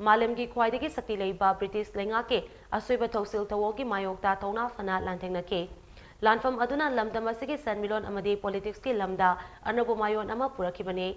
ꯃꯥꯂꯦꯝꯒꯤ ꯈ꯭ꯋꯥꯏꯗꯒꯤ ꯁꯛꯇꯤ ꯂꯩꯕ ꯕ꯭ꯔꯤꯇꯤꯁ ꯂꯩꯉꯥꯛꯀꯤ ꯑꯁꯣꯏꯕ ꯊꯧꯁꯤꯜ ꯊꯧꯑꯣꯡꯒꯤ ꯃꯥꯌꯣꯛꯇ ꯊꯧꯅꯥ ꯐꯅ ꯂꯥꯟꯊꯦꯡꯅꯈꯤ꯫ ꯂꯥꯟꯐꯝ ꯑꯗꯨꯅ ꯂꯝꯗꯝ ꯑꯁꯤꯒꯤ ꯁꯦꯟꯃꯤꯠꯂꯣꯟ ꯑꯃꯗꯤ ꯄꯣꯂꯤꯇꯤꯛꯁꯀꯤ ꯂꯝꯗ ꯑꯅꯧꯕ ꯃꯥꯏꯑꯣꯟ ꯑꯃ ꯄꯨꯔꯛꯈꯤꯕꯅꯤ꯫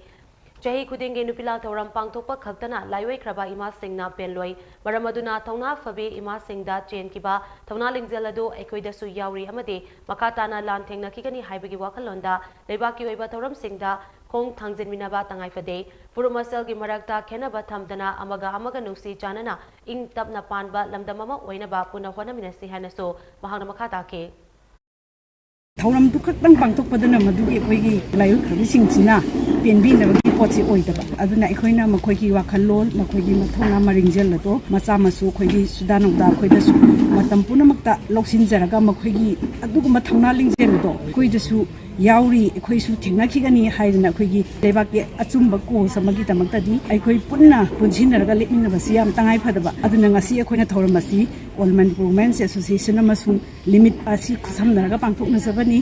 ꯆꯍꯤ ꯈꯨꯗꯤꯡꯒꯤ ꯅꯨꯄꯤ ꯂꯥꯜ ꯊꯧꯔꯝ ꯄꯥꯡꯊꯣꯛꯄ ꯈꯛꯇꯅ ꯂꯥꯏꯑꯣꯏꯈ꯭ꯔꯕ ꯏꯃꯥꯁꯤꯡꯅ ꯄꯦꯟꯂꯣꯏ꯫ ꯃꯔꯝ ꯑꯗꯨꯅ ꯊꯧꯅꯥ ꯐꯕꯤ ꯏꯃꯥꯁꯤꯡꯗ ꯆꯦꯟꯈꯤꯕ ꯊꯧꯅꯥ ꯂꯤꯡꯖꯦꯜ ꯑꯗꯨ ꯑꯩꯈꯣꯏꯗꯁꯨ ꯌꯥꯎꯔꯤ ꯑꯃꯗꯤ ꯃꯈꯥ ꯇꯥꯅ ꯂꯥꯟ ꯊꯦꯡꯅꯈꯤꯒꯅꯤ ꯍꯥꯏꯕꯒꯤ ꯋꯥꯈꯜꯂꯣꯟꯗ ꯂꯩꯕꯥꯛꯀꯤ ꯑꯣꯏꯕ ꯊꯧꯔꯝꯁꯤꯡꯗ ꯈꯣꯡ ꯊꯥꯡꯖꯤꯟꯃꯤꯟꯅꯕ ꯇꯉꯥꯏ ꯐꯗꯦ꯫ ꯐꯨꯔꯨꯞ ꯃꯁꯦꯜꯒꯤ ꯃꯔꯛꯇ ꯈꯦꯟꯅꯕ ꯊꯝꯗꯅ ꯑꯃꯒ ꯑꯃꯒ ꯅꯨꯡꯁꯤ ꯆꯥꯟꯅꯅ ꯏꯪ ꯇꯞꯅ ꯄꯥꯟꯕ ꯂꯝꯗꯝ ꯑꯃ ꯑꯣꯏꯅꯕ ꯄꯨꯟꯅ ꯍꯣꯠꯅꯃꯤꯟꯅꯁꯤ ꯍꯥꯏꯅꯁꯨ ꯃꯍꯥꯛꯅ ꯃꯈꯥ ꯇꯥꯈꯤ꯫ ꯊꯧꯔꯝꯗꯨ ꯈꯛꯇꯪ ꯄꯥꯡꯊꯣꯛꯄꯗꯨꯅ ꯃꯗꯨꯒꯤ ꯑꯩꯈꯣꯏꯒꯤ ꯂꯥꯏꯑꯣꯏꯈ꯭ꯔꯕꯁꯤꯡꯁꯤꯅ ꯄꯦꯟꯕꯤꯅꯕꯒꯤ ꯄꯣꯠꯁꯤ ꯑꯣꯏꯗꯕ꯫ ꯑꯗꯨꯅ ꯑꯩꯈꯣꯏꯅ ꯃꯈꯣꯏꯒꯤ ꯋꯥꯈꯜꯂꯣꯟ, ꯃꯈꯣꯏꯒꯤ ꯃꯊꯧꯅꯥ ꯃꯔꯤꯡꯖꯦꯜ ꯑꯗꯣ ꯃꯆꯥ ꯃꯁꯨ ꯑꯩꯈꯣꯏꯒꯤ ꯁꯨꯗꯥ ꯅꯧꯗꯥ ꯑꯩꯈꯣꯏꯗꯁꯨ ꯃꯇꯝ ꯄꯨꯝꯅꯃꯛꯇ ꯂꯧꯁꯤꯟꯖꯔꯒ ꯃꯈꯣꯏꯒꯤ ꯑꯗꯨꯒꯨꯝꯕ ꯊꯧꯅꯥ ꯂꯤꯡꯖꯦꯜ ꯑꯗꯣ ꯑꯩꯈꯣꯏꯗꯁꯨ ꯌꯥꯎꯔꯤ, ꯑꯩꯈꯣꯏꯁꯨ ꯊꯦꯡꯅꯈꯤꯒꯅꯤ ꯍꯥꯏꯗꯅ ꯑꯩꯈꯣꯏꯒꯤ ꯂꯩꯕꯥꯛꯀꯤ ꯑꯆꯨꯝꯕ ꯀꯣꯁ ꯑꯃꯒꯤꯗꯃꯛꯇꯗꯤ ꯑꯩꯈꯣꯏ ꯄꯨꯟꯅ ꯄꯨꯟꯁꯤꯟꯅꯔꯒ ꯂꯦꯞꯃꯤꯟꯅꯕꯁꯤ ꯌꯥꯝ ꯇꯉꯥꯏ ꯐꯗꯕ꯫ ꯑꯗꯨꯅ ꯉꯁꯤ ꯑꯩꯈꯣꯏꯅ ꯊꯧꯔꯝ ꯑꯁꯤ All Manipur Women's Association ꯑꯃꯁꯨꯡ ꯂꯤꯃꯤꯠ ꯑꯁꯤ ꯈꯨꯠꯁꯝꯅꯔꯒ ꯄꯥꯡꯊꯣꯛꯅꯖꯕꯅꯤ꯫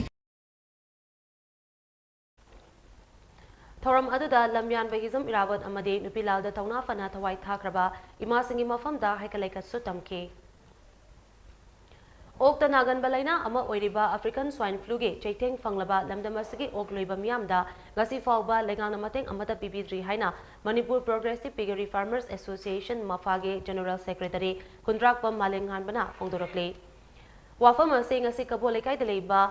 ꯊꯧꯔꯝ ꯑꯗꯨꯗ ꯂꯝꯌꯥꯟꯕ ꯍꯤꯖꯝ ꯏꯔꯥꯕꯣꯠ ꯑꯃꯗꯤ ꯅꯨꯄꯤ ꯂꯥꯜꯗ ꯊꯧꯅꯥ ꯐꯅ ꯊꯋꯥꯏ ꯊꯥꯈ꯭ꯔꯕ ꯏꯃꯥꯁꯤꯡꯒꯤ ꯃꯐꯝꯗ ꯍꯩꯀꯠ ꯂꯩꯀꯠꯁꯨ ꯇꯝꯈꯤ꯫ ꯑꯣꯛꯇ ꯅꯥꯒꯟꯕ ꯂꯥꯏꯅꯥ ꯑꯃ ꯑꯣꯏꯔꯤꯕ African Swine Fluꯒꯤ ꯆꯩꯊꯦꯡ ꯐꯪꯂꯕ ꯂꯝꯗꯝ ꯑꯁꯤꯒꯤ ꯑꯣꯛ ꯂꯣꯏꯕ ꯃꯤꯌꯥꯝꯗ ꯉꯁꯤ ꯐꯥꯎꯕ ꯂꯩꯉꯥꯛꯅ ꯃꯇꯦꯡ ꯑꯃꯠꯇ ꯄꯤꯕꯤꯗ꯭ꯔꯤ ꯍꯥꯏꯅ Manipur Progressive Piggery Farmers Association, ꯃꯐꯥꯒꯤ General Secretary ꯈꯨꯟꯗ꯭ꯔꯥꯛꯄꯝ ꯃꯥꯂꯦꯝꯉꯥꯟꯕꯅ ꯐꯣꯡꯗꯣꯔꯛꯂꯤ꯫ ꯋꯥꯐꯝ ꯑꯁꯤ ꯉꯁꯤ ꯀꯕꯣ ꯂꯩꯀꯥꯏꯗ ꯂꯩꯕ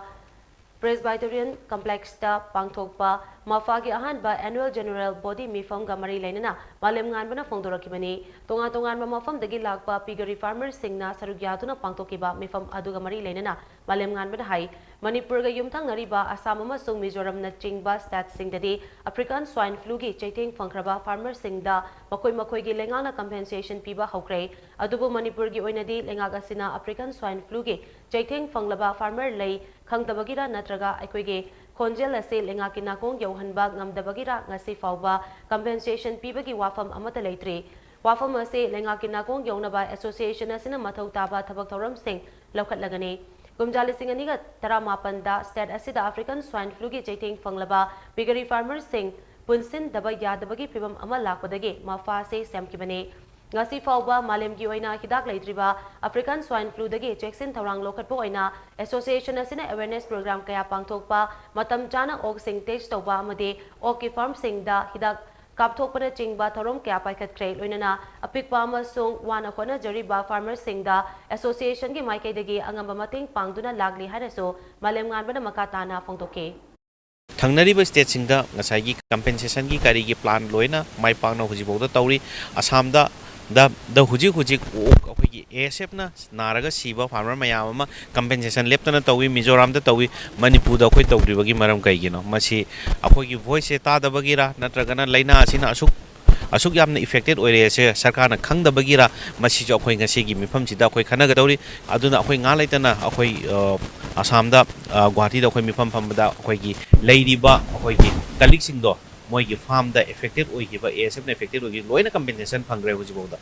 Presbyterian Complexꯇ ꯄꯥꯡꯊꯣꯛꯄ ꯃꯐꯥꯒꯤ ꯑꯍꯥꯟꯕ Annual General Body ꯃꯤꯐꯝꯒ ꯃꯔꯤ ꯂꯩꯅꯅ ꯃꯥꯂꯦꯝꯉꯥꯟꯕꯅ ꯐꯣꯡꯗꯣꯔꯛꯈꯤꯕꯅꯤ꯫ ꯇꯣꯉꯥꯟ ꯇꯣꯉꯥꯟꯕ ꯃꯐꯝꯗꯒꯤ ꯂꯥꯛꯄ piggery farmerꯁꯤꯡꯅ ꯁꯔꯨꯛ ꯌꯥꯗꯨꯅ ꯄꯥꯡꯊꯣꯛꯈꯤꯕ ꯃꯤꯐꯝ ꯑꯗꯨꯒ ꯃꯔꯤ ꯂꯩꯅꯅ ꯃꯥꯂꯦꯝꯉꯥꯟꯕꯅ ꯍꯥꯏ, ꯃꯅꯤꯄꯨꯔꯒ ꯌꯨꯝꯊꯪꯅꯔꯤꯕ ꯑꯁꯥꯝ ꯑꯃꯁꯨꯡ ꯃꯤꯖꯣꯔꯥꯝꯅꯆꯤꯡꯕ stateꯁꯤꯡꯗꯗꯤ African Swine Fluꯒꯤ ꯆꯩꯊꯦꯡ ꯐꯪꯈ꯭ꯔꯕ farmerꯁꯤꯡꯗ ꯃꯈꯣꯏ ꯃꯈꯣꯏꯒꯤ ꯂꯩꯉꯥꯛꯅ compensation ꯄꯤꯕ ꯍꯧꯈ꯭ꯔꯦ꯫ ꯑꯗꯨꯕꯨ ꯃꯅꯤꯄꯨꯔꯒꯤ ꯑꯣꯏꯅꯗꯤ ꯂꯩꯉꯥꯛ ꯑꯁꯤꯅ African Swine Fluꯒꯤ ꯆꯩꯊꯦꯡ ꯐꯪꯂꯕ farmer ꯂꯩ ꯈꯪꯗꯕꯒꯤꯔ ꯅꯠꯇ꯭ꯔꯒ ꯑꯩꯈꯣꯏꯒꯤ ꯈꯣꯟꯖꯦꯜ ꯑꯁꯤ ꯂꯩꯉꯥꯛꯀꯤ ꯅꯥꯀꯣꯡ ꯌꯧꯍꯟꯕ ꯉꯝꯗꯕꯒꯤꯔ ꯉꯁꯤ ꯐꯥꯎꯕ compensation ꯄꯤꯕꯒꯤ ꯋꯥꯐꯝ ꯑꯃꯠꯇ ꯂꯩꯇ꯭ꯔꯤ꯫ ꯋꯥꯐꯝ ꯑꯁꯤ ꯂꯩꯉꯥꯛꯀꯤ ꯅꯥꯀꯣꯡ ꯌꯧꯅꯕ association ꯑꯁꯤꯅ ꯃꯊꯧ ꯇꯥꯕ ꯊꯕꯛ ꯊꯧꯔꯝꯁꯤꯡ ꯂꯧꯈꯠꯂꯒꯅꯤ꯫ ꯀꯨꯝꯖꯥ ꯂꯤꯁꯤꯡ ꯑꯅꯤꯒ ꯇꯔꯥꯃꯥꯄꯟꯗ state ꯑꯁꯤꯗ African swine fluꯒꯤ ꯆꯩꯊꯦꯡ ꯐꯪꯂꯕ piggery farmerꯁꯤꯡ ꯄꯨꯟꯁꯤꯟꯗꯕ ꯌꯥꯗꯕꯒꯤ ꯐꯤꯚꯝ ꯑꯃ ꯂꯥꯛꯄꯗꯒꯤ ꯃꯐꯥ ꯑꯁꯤ ꯁꯦꯝꯈꯤꯕꯅꯤ꯫ ꯉꯁꯤ ꯐꯥꯎꯕ ꯃꯥꯂꯦꯝꯒꯤ ꯑꯣꯏꯅ ꯍꯤꯗꯥꯛ ꯂꯩꯇ꯭ꯔꯤꯕ African swine fluꯗꯒꯤ ꯆꯦꯛꯁꯤꯟ ꯊꯧꯔꯥꯡ ꯂꯧꯈꯠꯄ ꯑꯣꯏꯅ association ꯑꯁꯤꯅ awareness program ꯀꯌꯥ ꯄꯥꯡꯊꯣꯛꯄ, ꯃꯇꯝ ꯆꯥꯅ ꯑꯣꯛꯁꯤꯡ test ꯇꯧꯕ ꯑꯃꯗꯤ ꯑꯣꯛꯀꯤ farmꯁꯤꯡꯗ ꯍꯤꯗꯥꯛ ꯀꯥꯞꯊꯣꯛꯄꯅꯆꯤꯡꯕ ꯊꯧꯔꯝ ꯀꯌꯥ ꯄꯥꯏꯈꯠꯈ꯭ꯔꯦ꯫ ꯂꯣꯏꯅꯅ ꯑꯄꯤꯛꯄ ꯑꯃꯁꯨꯡ ꯋꯥꯅ ꯍꯣꯠꯅꯖꯔꯤꯕ farmerꯁꯤꯡꯗ associationꯒꯤ ꯃꯥꯏꯀꯩꯗꯒꯤ ꯑꯉꯝꯕ ꯃꯇꯦꯡ ꯄꯥꯡꯗꯨꯅ ꯂꯥꯛꯂꯤ ꯍꯥꯏꯅꯁꯨ ꯃꯥꯂꯦꯝꯉꯥꯟꯕꯅ ꯃꯈꯥ ꯇꯥꯅ ꯐꯣꯡꯗꯣꯛꯈꯤ꯫ ꯊꯪꯅꯔꯤꯕ stateꯁꯤꯡꯗ ꯉꯁꯥꯏꯒꯤ compensationꯒꯤ ꯀꯔꯤꯒꯤ plan ꯂꯣꯏꯅ ꯃꯥꯏ ꯄꯥꯛꯅ ꯍꯧꯖꯤꯛꯐꯥꯎꯗ ꯇꯧꯔꯤ꯫ ꯑꯁꯥꯝꯗ ꯗ ꯗ ꯍꯧꯖꯤꯛ ꯍꯧꯖꯤꯛ ꯑꯣꯛ ꯑꯩꯈꯣꯏꯒꯤ ASFꯅ ꯅꯥꯔꯒ ꯁꯤꯕ farmer ꯃꯌꯥꯝ ꯑꯃ compensation ꯂꯦꯞꯇꯅ ꯇꯧꯏ꯫ ꯃꯤꯖꯣꯔꯥꯝꯗ ꯇꯧꯏ꯫ ꯃꯅꯤꯄꯨꯔꯗ ꯑꯩꯈꯣꯏ ꯇꯧꯗ꯭ꯔꯤꯕꯒꯤ ꯃꯔꯝ ꯀꯩꯒꯤꯅꯣ? ꯃꯁꯤ ꯑꯩꯈꯣꯏꯒꯤ voiceꯁꯦ ꯇꯥꯗꯕꯒꯤꯔ, ꯅꯠꯇ꯭ꯔꯒꯅ ꯂꯥꯏꯅꯥ ꯑꯁꯤꯅ ꯑꯁꯨꯛ ꯑꯁꯨꯛ ꯌꯥꯝꯅ affected ꯑꯣꯏꯔꯦ ꯍꯥꯏꯁꯦ ꯁꯔꯀꯥꯔꯅ ꯈꯪꯗꯕꯒꯤꯔ? ꯃꯁꯤꯁꯨ ꯑꯩꯈꯣꯏ ꯉꯁꯤꯒꯤ ꯃꯤꯐꯝꯁꯤꯗ ꯑꯩꯈꯣꯏ ꯈꯟꯅꯒꯗꯧꯔꯤ꯫ ꯑꯗꯨꯅ ꯑꯩꯈꯣꯏ ꯉꯥꯏꯍꯥꯛ ꯂꯩꯇꯅ ꯑꯩꯈꯣꯏ, ꯑ, ꯑꯁꯥꯝꯗ, ꯑ, ꯒꯨꯋꯥꯍꯥꯇꯤꯗ ꯑꯩꯈꯣꯏ ꯃꯤꯐꯝ ꯐꯝꯕꯗ ꯑꯩꯈꯣꯏꯒꯤ ꯂꯩꯔꯤꯕ ꯑꯩꯈꯣꯏꯒꯤ colleagueꯁꯤꯡꯗꯣ, ꯃꯣꯏꯒꯤ farmꯗ affected ꯑꯣꯏꯈꯤꯕ, ASFꯅ affected ꯑꯣꯏꯈꯤꯕ ꯂꯣꯏꯅ compensation ꯐꯪꯈ꯭ꯔꯦ ꯍꯧꯖꯤꯛꯐꯥꯎꯗ꯫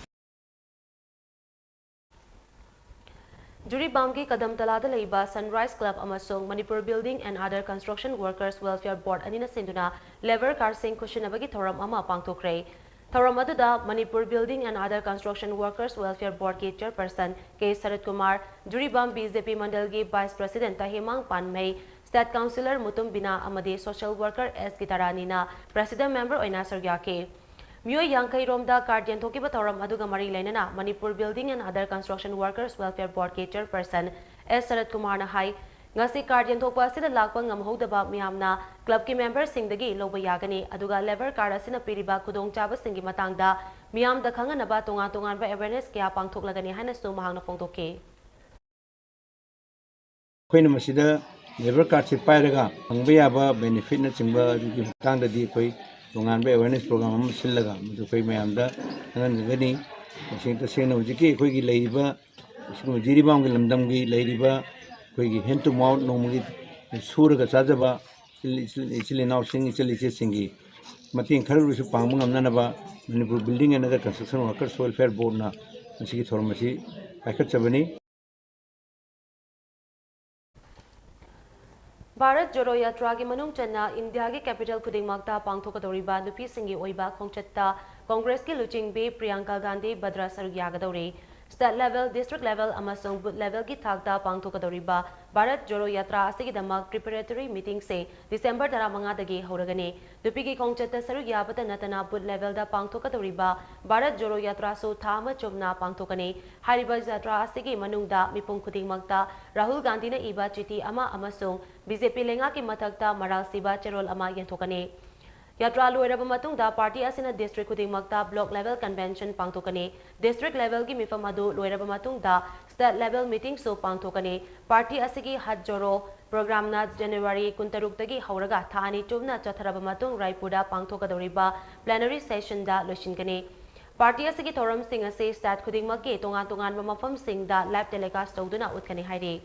ꯖꯤꯔꯤꯕꯥꯝꯒꯤ ꯀꯗꯝꯇꯂꯥꯗ ꯂꯩꯕ Sunrise Club ꯑꯃꯁꯨꯡ Manipur Building and Other Construction Workers Welfare Board ꯑꯅꯤꯅ ꯁꯤꯟꯗꯨꯅ labour cardꯁꯤꯡ ꯈꯨꯠꯁꯤꯟꯅꯕꯒꯤ ꯊꯧꯔꯝ ꯑꯃ ꯄꯥꯡꯊꯣꯛꯈ꯭ꯔꯦ꯫ ꯊꯧꯔꯝ ꯑꯗꯨꯗ Manipur Building and Other Construction Workers Welfare Boardꯀꯤ chairperson K shirt Kumar, Jiribam BJP ꯃꯟꯗꯜꯒꯤ vice president ꯇꯍꯦꯃꯥꯡ ꯄꯥꯟꯃꯩ, state councillor Mutum ꯕꯤꯅꯥ ꯑꯃꯗꯤ social worker ꯑꯦꯁ ꯒꯤꯇꯥꯔꯥꯅꯤꯅ president member ꯑꯣꯏꯅ ꯁꯔꯨꯛ ꯌꯥꯈꯤ꯫ ꯃꯤꯑꯣꯏ ꯌꯥꯡꯈꯩ ꯔꯣꯝꯗ card ꯌꯦꯟꯊꯣꯛꯈꯤꯕ ꯊꯧꯔꯝ ꯑꯗꯨꯒ ꯃꯔꯤ ꯂꯩꯅꯅ Manipur Building and Other Construction Workers Welfare Boardꯀꯤ chairperson ꯑꯦꯁ ꯁꯔꯠ ꯀꯨꯃꯥꯔꯅ ꯍꯥꯏ, ꯉꯁꯤ card ꯌꯦꯟꯊꯣꯛꯄ ꯑꯁꯤꯗ ꯂꯥꯛꯄ ꯉꯝꯍꯧꯗꯕ ꯃꯤꯌꯥꯝꯅ clubꯀꯤ memberꯁꯤꯡꯗꯒꯤ ꯂꯧꯕ ꯌꯥꯒꯅꯤ, ꯑꯗꯨꯒ labour card ꯑꯁꯤꯅ ꯄꯤꯔꯤꯕ ꯈꯨꯗꯣꯡꯆꯥꯕꯁꯤꯡꯒꯤ ꯃꯇꯥꯡꯗ ꯃꯤꯌꯥꯝꯗ ꯈꯪꯍꯟꯅꯕ ꯇꯣꯉꯥꯟ ꯇꯣꯉꯥꯟꯕ awareness ꯀꯌꯥ ꯄꯥꯡꯊꯣꯛꯂꯒꯅꯤ ꯍꯥꯏꯅꯁꯨ ꯃꯍꯥꯛꯅ ꯐꯣꯡꯗꯣꯛꯈꯤ꯫ ꯑꯩꯈꯣꯏꯅ ꯃꯁꯤꯗ labour cardꯁꯦ ꯄꯥꯏꯔꯒ ꯐꯪꯕ ꯌꯥꯕ benefitꯅꯆꯤꯡꯕ ꯑꯗꯨꯒꯤ ꯃꯇꯥꯡꯗꯗꯤ ꯑꯩꯈꯣꯏ ꯇꯣꯉꯥꯟꯕ awareness program ꯑꯃ ꯁꯤꯜꯂꯒ ꯃꯗꯨ ꯑꯩꯈꯣꯏ ꯃꯌꯥꯝꯗ ꯈꯪꯍꯟꯖꯒꯅꯤ꯫ ꯇꯁꯦꯡ ꯇꯁꯦꯡꯅ ꯍꯧꯖꯤꯛꯀꯤ ꯑꯩꯈꯣꯏꯒꯤ ꯂꯩꯔꯤꯕ ꯁꯤꯒꯨꯝꯕ ꯖꯤꯔꯤꯕꯥꯝꯒꯤ ꯂꯝꯗꯝꯒꯤ ꯂꯩꯔꯤꯕ ꯑꯩꯈꯣꯏꯒꯤ hand to mouth ꯅꯣꯡꯃꯒꯤ ꯁꯨꯔꯒ ꯆꯥꯖꯕ ꯏꯆꯤꯜ, ꯏꯆꯤꯜ, ꯏꯆꯤꯜ ꯏꯅꯥꯎꯁꯤꯡ, ꯏꯆꯜ ꯏꯆꯦꯁꯤꯡꯒꯤ ꯃꯇꯦꯡ ꯈꯔ ꯑꯣꯏꯔꯁꯨ ꯄꯥꯡꯕ ꯉꯝꯅꯅꯕ Manipur Building and Other Construction Workers Welfare Boardꯅ ꯃꯁꯤꯒꯤ ꯊꯧꯔꯝ ꯑꯁꯤ ꯄꯥꯏꯈꯠꯆꯕꯅꯤ꯫ ꯚꯥꯔꯠ ꯖꯣꯔꯣ ꯌꯥꯇ꯭ꯔꯥꯒꯤ ꯃꯅꯨꯡ ꯆꯟꯅ ꯏꯟꯗꯤꯌꯥꯒꯤ ꯀꯦꯄꯤꯇꯦꯜ ꯈꯨꯗꯤꯡꯃꯛꯇ ꯄꯥꯡꯊꯣꯛꯀꯗꯧꯔꯤꯕ ꯅꯨꯄꯤꯁꯤꯡꯒꯤ ꯑꯣꯏꯕ ꯈꯣꯡꯆꯠꯇ ꯀꯣꯡꯒ꯭ꯔꯦꯁꯀꯤ ꯂꯨꯆꯤꯡꯕꯤ ꯄ꯭ꯔꯤꯌꯥꯡꯀꯥ ꯒꯥꯟꯙꯤ ꯚꯗ꯭ꯔꯥ ꯁꯔꯨꯛ ꯌꯥꯒꯗꯧꯔꯤ꯫ ꯁ꯭ꯇꯦꯠ ꯂꯦꯚꯦꯜ, ꯗꯤꯁꯇ꯭ꯔꯤꯛ ꯂꯦꯚꯦꯜ ꯑꯃꯁꯨꯡ ꯕꯨꯊ ꯂꯦꯚꯦꯜꯒꯤ ꯊꯥꯛꯇ ꯄꯥꯡꯊꯣꯛꯀꯗꯧꯔꯤꯕ ꯚꯥꯔꯠ ꯖꯣꯔꯣ ꯌꯥꯇ꯭ꯔꯥ ꯑꯁꯤꯒꯤꯗꯃꯛ ꯄ꯭ꯔꯤꯄꯦꯔꯦꯇꯣꯔꯤ ꯃꯤꯇꯤꯡꯁꯤꯡ ꯗꯤꯁꯦꯝꯕꯔ ꯇꯔꯥꯃꯉꯥꯗꯒꯤ ꯍꯧꯔꯒꯅꯤ꯫ ꯅꯨꯄꯤꯒꯤ ꯈꯣꯡꯆꯠꯇ ꯁꯔꯨꯛ ꯌꯥꯕꯇ ꯅꯠꯇꯅ ꯕꯨꯊ ꯂꯦꯚꯦꯜꯗ ꯄꯥꯡꯊꯣꯛꯀꯗꯧꯔꯤꯕ ꯚꯥꯔꯠ ꯖꯣꯔꯣ ꯌꯥꯇ꯭ꯔꯥꯁꯨ ꯊꯥ ꯑꯃ ꯆꯨꯞꯅ ꯄꯥꯡꯊꯣꯛꯀꯅꯤ꯫ ꯍꯥꯏꯔꯤꯕ ꯖꯥꯇ꯭ꯔꯥ ꯑꯁꯤꯒꯤ ꯃꯅꯨꯡꯗ ꯃꯤꯄꯨꯝ ꯈꯨꯗꯤꯡꯃꯛꯇ ꯔꯥꯍꯨꯜ ꯒꯥꯟꯙꯤꯅ ꯏꯕ ꯆꯤꯊꯤ ꯑꯃ ꯑꯃꯁꯨꯡ ꯕꯤ ꯖꯦ ꯄꯤ ꯂꯩꯉꯥꯛꯀꯤ ꯃꯊꯛꯇ ꯃꯔꯥꯜ ꯁꯤꯕ ꯆꯦꯔꯣꯜ ꯑꯃ ꯌꯦꯟꯊꯣꯛꯀꯅꯤ꯫ ꯌꯥꯇ꯭ꯔꯥ ꯂꯣꯏꯔꯕ ꯃꯇꯨꯡꯗ ꯄꯥꯔꯇꯤ ꯑꯁꯤꯅ ꯗꯤꯁꯇ꯭ꯔꯤꯛ ꯈꯨꯗꯤꯡꯃꯛꯇ ꯕ꯭ꯂꯣꯛ ꯂꯦꯚꯦꯜ ꯀꯟꯚꯦꯟꯁꯟ ꯄꯥꯡꯊꯣꯛꯀꯅꯤ꯫ ꯗꯤꯁꯇ꯭ꯔꯤꯛ ꯂꯦꯚꯦꯜꯒꯤ ꯃꯤꯐꯝ ꯑꯗꯨ ꯂꯣꯏꯔꯕ ꯃꯇꯨꯡꯗ ꯁ꯭ꯇꯦꯠ ꯂꯦꯚꯦꯜ ꯃꯤꯇꯤꯡꯁꯨ ꯄꯥꯡꯊꯣꯛꯀꯅꯤ꯫ ꯄꯥꯔꯇꯤ ꯑꯁꯤꯒꯤ ꯍꯠ ꯖꯣꯔꯣ ꯄ꯭ꯔꯣꯒ꯭ꯔꯥꯝꯅ ꯖꯅꯋꯥꯔꯤ ꯀꯨꯟꯇꯔꯨꯛꯇꯒꯤ ꯍꯧꯔꯒ ꯊꯥ ꯑꯅꯤ ꯆꯨꯞꯅ ꯆꯠꯊꯔꯕ ꯃꯇꯨꯡ ꯔꯥꯏꯄꯨꯔꯗ ꯄꯥꯡꯊꯣꯛꯀꯗꯧꯔꯤꯕ ꯄ꯭ꯂꯦꯅꯔꯤ ꯁꯦꯁꯟꯗ ꯂꯣꯏꯁꯤꯟꯒꯅꯤ꯫ ꯄꯥꯔꯇꯤ ꯑꯁꯤꯒꯤ ꯊꯧꯔꯝꯁꯤꯡ ꯑꯁꯤ ꯁ꯭ꯇꯦꯠ ꯈꯨꯗꯤꯡꯃꯛꯀꯤ ꯇꯣꯉꯥꯟ ꯇꯣꯉꯥꯟꯕ ꯃꯐꯝꯁꯤꯡꯗ ꯂꯥꯏꯚ ꯇꯦꯂꯤꯀꯥꯁ ꯇꯧꯗꯨꯅ ꯎꯠꯀꯅꯤ ꯍꯥꯏꯔꯤ꯫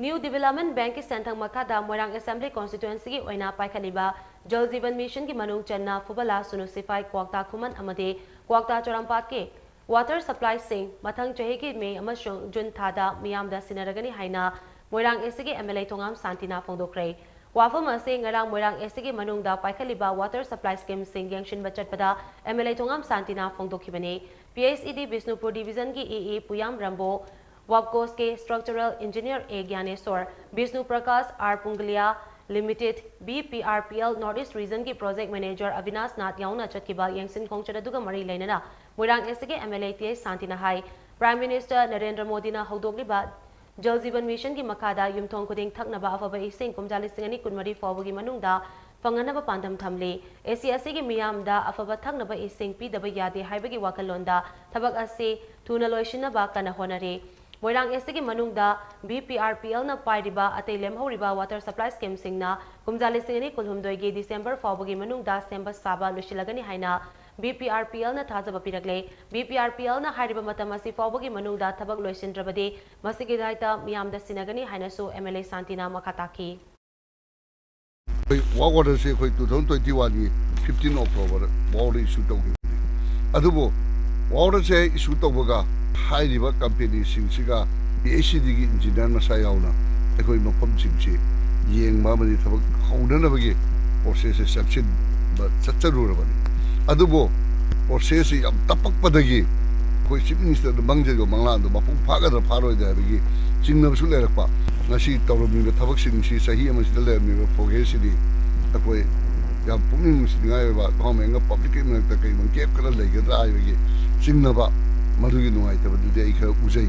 ꯅ꯭ꯌꯨ ꯗꯤꯕꯦꯂꯞꯃꯦꯟ ꯕꯦꯡꯛꯀꯤ ꯁꯦꯟꯊꯪ ꯃꯈꯥꯗ ꯃꯣꯏꯔꯥꯡ ꯑꯦꯁꯦꯝꯕ꯭ꯂꯤ ꯀꯣꯟꯁꯇꯤꯇ꯭ꯋꯦꯟꯁꯤꯒꯤ ꯑꯣꯏꯅ ꯄꯥꯏꯈꯠꯂꯤꯕ ꯖꯜ ꯖꯤꯕꯟ ꯃꯤꯁꯟꯒꯤ ꯃꯅꯨꯡ ꯆꯟꯅ ꯐꯨꯕꯂꯥ, ꯁꯨꯅꯨ ꯁꯤꯐꯥꯏ, ꯀ꯭ꯋꯥꯛꯇꯥ ꯈꯨꯃꯟ ꯑꯃꯗꯤ ꯀ꯭ꯋꯥꯛꯇꯥ ꯆꯣꯔꯥꯝꯄꯥꯠꯀꯤ ꯋꯥꯇꯔ ꯁꯄ꯭ꯂꯥꯏꯁꯤꯡ ꯃꯊꯪ ꯆꯍꯤꯒꯤ ꯃꯦ ꯑꯃꯁꯨꯡ ꯖꯨꯟ ꯊꯥꯗ ꯃꯤꯌꯥꯝꯗ ꯁꯤꯟꯅꯔꯒꯅꯤ ꯍꯥꯏꯅ ꯃꯣꯏꯔꯥꯡ ꯑꯦꯁ ꯁꯤꯒꯤ ꯑꯦꯝ ꯑꯦꯜ ꯑꯦ ꯊꯣꯉꯥꯝ ꯁꯥꯟꯇꯤꯅ ꯐꯣꯡꯗꯣꯛꯈ꯭ꯔꯦ꯫ ꯋꯥꯐꯝ ꯑꯁꯤ ꯉꯔꯥꯡ ꯃꯣꯏꯔꯥꯡ ꯑꯦꯁ ꯁꯤꯒꯤ ꯃꯅꯨꯡꯗ ꯄꯥꯏꯈꯠꯂꯤꯕ ꯋꯥꯇꯔ ꯁꯄ꯭ꯂꯥꯏ ꯁ꯭ꯀꯤꯝꯁꯤꯡ ꯌꯦꯡꯁꯤꯟꯕ ꯆꯠꯄꯗ ꯑꯦꯝ ꯑꯦꯜ ꯑꯦ ꯊꯣꯉꯥꯝ ꯁꯥꯟꯇꯤꯅ ꯐꯣꯡꯗꯣꯛꯈꯤꯕꯅꯤ꯫ P H E D Bishnupur ꯗꯤꯕꯤꯖꯟꯒꯤ ꯏ ꯏ ꯄꯨꯌꯥꯝ ꯔꯝꯕꯣ, ꯋꯥꯞꯀꯣꯁꯀꯤ structural engineer A Gyaneshwar, Bishnu Prakash R Pungaliya limited, B P R P L north east ꯔꯤꯖꯟꯒꯤ ꯄ꯭ꯔꯣꯖꯦꯛ ꯃꯦꯅꯦꯖꯔ ꯑꯕꯤꯅꯥꯁ ꯅꯥꯊ ꯌꯥꯎꯅ ꯆꯠꯈꯤꯕ ꯌꯦꯡꯁꯤꯟ ꯈꯣꯡꯆꯠ ꯑꯗꯨꯒ ꯃꯔꯤ ꯂꯩꯅꯅ ꯃꯣꯏꯔꯥꯡ ꯑꯦꯁ ꯁꯤꯒꯤ M L A T H ꯁꯥꯟꯇꯤꯅ ꯍꯥꯏ, ꯄ꯭ꯔꯥꯏꯝ ꯃꯤꯅꯤꯁꯇꯔ ꯅꯔꯦꯟꯗ꯭ꯔ ꯃꯣꯗꯤꯅ ꯍꯧꯗꯣꯛꯂꯤꯕ ꯖꯜ ꯖꯤꯕꯟ ꯃꯤꯁꯟꯒꯤ ꯃꯈꯥꯗ ꯌꯨꯝꯊꯣꯡ ꯈꯨꯗꯤꯡ ꯊꯛꯅꯕ ꯑꯐꯕ ꯏꯁꯤꯡ ꯀꯨꯝꯖꯥ ꯂꯤꯁꯤꯡ ꯑꯅꯤ ꯀꯨꯟꯃꯔꯤ ꯐꯥꯎꯕꯒꯤ ꯃꯅꯨꯡꯗ ꯐꯪꯍꯟꯅꯕ ꯄꯥꯟꯗꯝ ꯊꯝꯂꯤ꯫ ꯑꯦ ꯁꯤ ꯑꯁꯤꯒꯤ ꯃꯤꯌꯥꯝꯗ ꯑꯐꯕ ꯊꯛꯅꯕ ꯏꯁꯤꯡ ꯄꯤꯗꯕ ꯌꯥꯗꯦ ꯍꯥꯏꯕꯒꯤ ꯋꯥꯈꯜꯂꯣꯟꯗ ꯊꯕꯛ ꯑꯁꯤ ꯊꯨꯅ ꯂꯣꯏꯁꯤꯟꯅꯕ ꯀꯟꯅ ꯍꯣꯠꯅꯔꯤ꯫ ꯃꯣꯏꯔꯥꯡ ꯑꯦꯁ ꯁꯤꯒꯤ ꯃꯅꯨꯡꯗ ꯕꯤ ꯄꯤ ꯑꯥꯔ ꯄꯤ ꯑꯦꯜꯅ ꯄꯥꯏꯔꯤꯕ ꯑꯇꯩ ꯂꯦꯝꯍꯧꯔꯤꯕ ꯋꯥꯇꯔ ꯁꯄ꯭ꯂꯥꯏ ꯁ꯭ꯀꯤꯝꯁꯤꯡꯅ ꯀꯨꯝꯖꯥ ꯂꯤꯁꯤꯡ ꯑꯅꯤ ꯀꯨꯟꯍꯨꯝꯗꯣꯏꯒꯤ ꯗꯤꯁꯦꯝꯕꯔ ꯐꯥꯎꯕꯒꯤ ꯃꯅꯨꯡꯗ ꯁꯦꯝꯕ ꯁꯥꯕ ꯂꯣꯏꯁꯤꯜꯂꯒꯅꯤ ꯍꯥꯏꯅ ꯕꯤ ꯄꯤ ꯑꯥꯔ ꯄꯤ ꯑꯦꯜꯅ ꯊꯥꯖꯕ ꯄꯤꯔꯛꯂꯦ꯫ ꯕꯤ ꯄꯤ ꯑꯥꯔ ꯄꯤ ꯑꯦꯜꯅ ꯍꯥꯏꯔꯤꯕ ꯃꯇꯝ ꯑꯁꯤ ꯐꯥꯎꯕꯒꯤ ꯃꯅꯨꯡꯗ ꯊꯕꯛ ꯂꯣꯏꯁꯤꯟꯗ꯭ꯔꯕꯗꯤ ꯃꯁꯤꯒꯤ ꯗꯥꯏꯇ ꯃꯤꯌꯥꯝꯗ ꯁꯤꯟꯅꯒꯅꯤ ꯍꯥꯏꯅꯁꯨ ꯑꯦꯝ ꯑꯦꯜ ꯑꯦ ꯁꯥꯟꯇꯤꯅ ꯃꯈꯥ ꯇꯥꯈꯤ꯫ ꯑꯩꯈꯣꯏ ꯋꯥꯛ ꯑꯣꯔꯗꯔꯁꯦ ꯑꯩꯈꯣꯏ ꯇꯨ ꯊꯥꯎꯖꯟ ꯇ꯭ꯋꯦꯟꯇꯤ ꯋꯥꯟꯒꯤ ꯐꯤꯐꯇꯤꯟ ꯑꯣꯛꯇꯣꯕꯔ ꯋꯥꯛ ꯑꯣꯔꯗꯔ ꯏꯁꯨ ꯇꯧꯈꯤꯕꯅꯤ꯫ ꯑꯗꯨꯕꯨ ꯋꯥꯛ ꯑꯣꯔꯗꯔꯁꯦ ꯏꯁꯨ ꯇꯧꯕꯒ ꯍꯥꯏꯔꯤꯕ ꯀꯝꯄꯦꯅꯤꯁꯤꯡꯁꯤꯒ ꯑꯦꯁ ꯁꯤ ꯗꯤꯒꯤ ꯏꯟꯖꯤꯅꯤꯌꯥꯔ ꯃꯁꯥ ꯌꯥꯎꯅ ꯑꯩꯈꯣꯏ ꯃꯐꯝꯁꯤꯡꯁꯤ ꯌꯦꯡꯕ ꯑꯃꯗꯤ ꯊꯕꯛ ꯍꯧꯅꯅꯕꯒꯤ ꯄ꯭ꯔꯣꯁꯦꯁꯁꯦ ꯆꯠꯁꯤꯟꯕ ꯆꯠꯆꯔꯨꯔꯕꯅꯤ꯫ ꯑꯗꯨꯕꯨ ꯄ꯭ꯔꯣꯁꯦꯁꯁꯤ ꯌꯥꯝ ꯇꯞꯄꯛꯄꯗꯒꯤ ꯑꯩꯈꯣꯏ ꯆꯤꯐ ꯃꯤꯅꯤꯁꯇꯔꯗ ꯃꯪꯖꯒ ꯃꯪꯂꯥꯟꯗꯣ ꯃꯄꯨꯡ ꯐꯥꯒꯗ꯭ꯔꯥ ꯐꯥꯔꯣꯏꯗ꯭ꯔꯥ ꯍꯥꯏꯕꯒꯤ ꯆꯤꯡꯅꯕꯁꯨ ꯂꯩꯔꯛꯄ꯫ ꯉꯁꯤ ꯇꯧꯔꯝꯃꯤꯕ ꯊꯕꯛꯁꯤꯡꯁꯤ, ꯆꯍꯤ ꯑꯃꯁꯤꯗ ꯂꯩꯔꯝꯃꯤꯕ ꯄ꯭ꯔꯣꯒ꯭ꯔꯦꯁꯁꯤꯗꯤ ꯑꯩꯈꯣꯏ ꯌꯥꯝ ꯄꯨꯛꯅꯤꯡ ꯅꯨꯡꯁꯤꯅꯤꯡꯉꯥꯏ ꯑꯣꯏꯕ, ꯒꯚꯔꯟꯃꯦꯟꯒ ꯄꯕ꯭ꯂꯤꯛꯀꯤ ꯃꯔꯛꯇ ꯀꯔꯤꯒꯨꯝꯕ ꯒꯦꯞ ꯈꯔ ꯂꯩꯒꯗ꯭ꯔꯥ ꯍꯥꯏꯕꯒꯤ ꯆꯤꯡꯅꯕ, ꯃꯗꯨꯒꯤ ꯅꯨꯡꯉꯥꯏꯇꯕꯗꯨꯗꯤ ꯑꯩ ꯈꯔ ꯎꯖꯩ꯫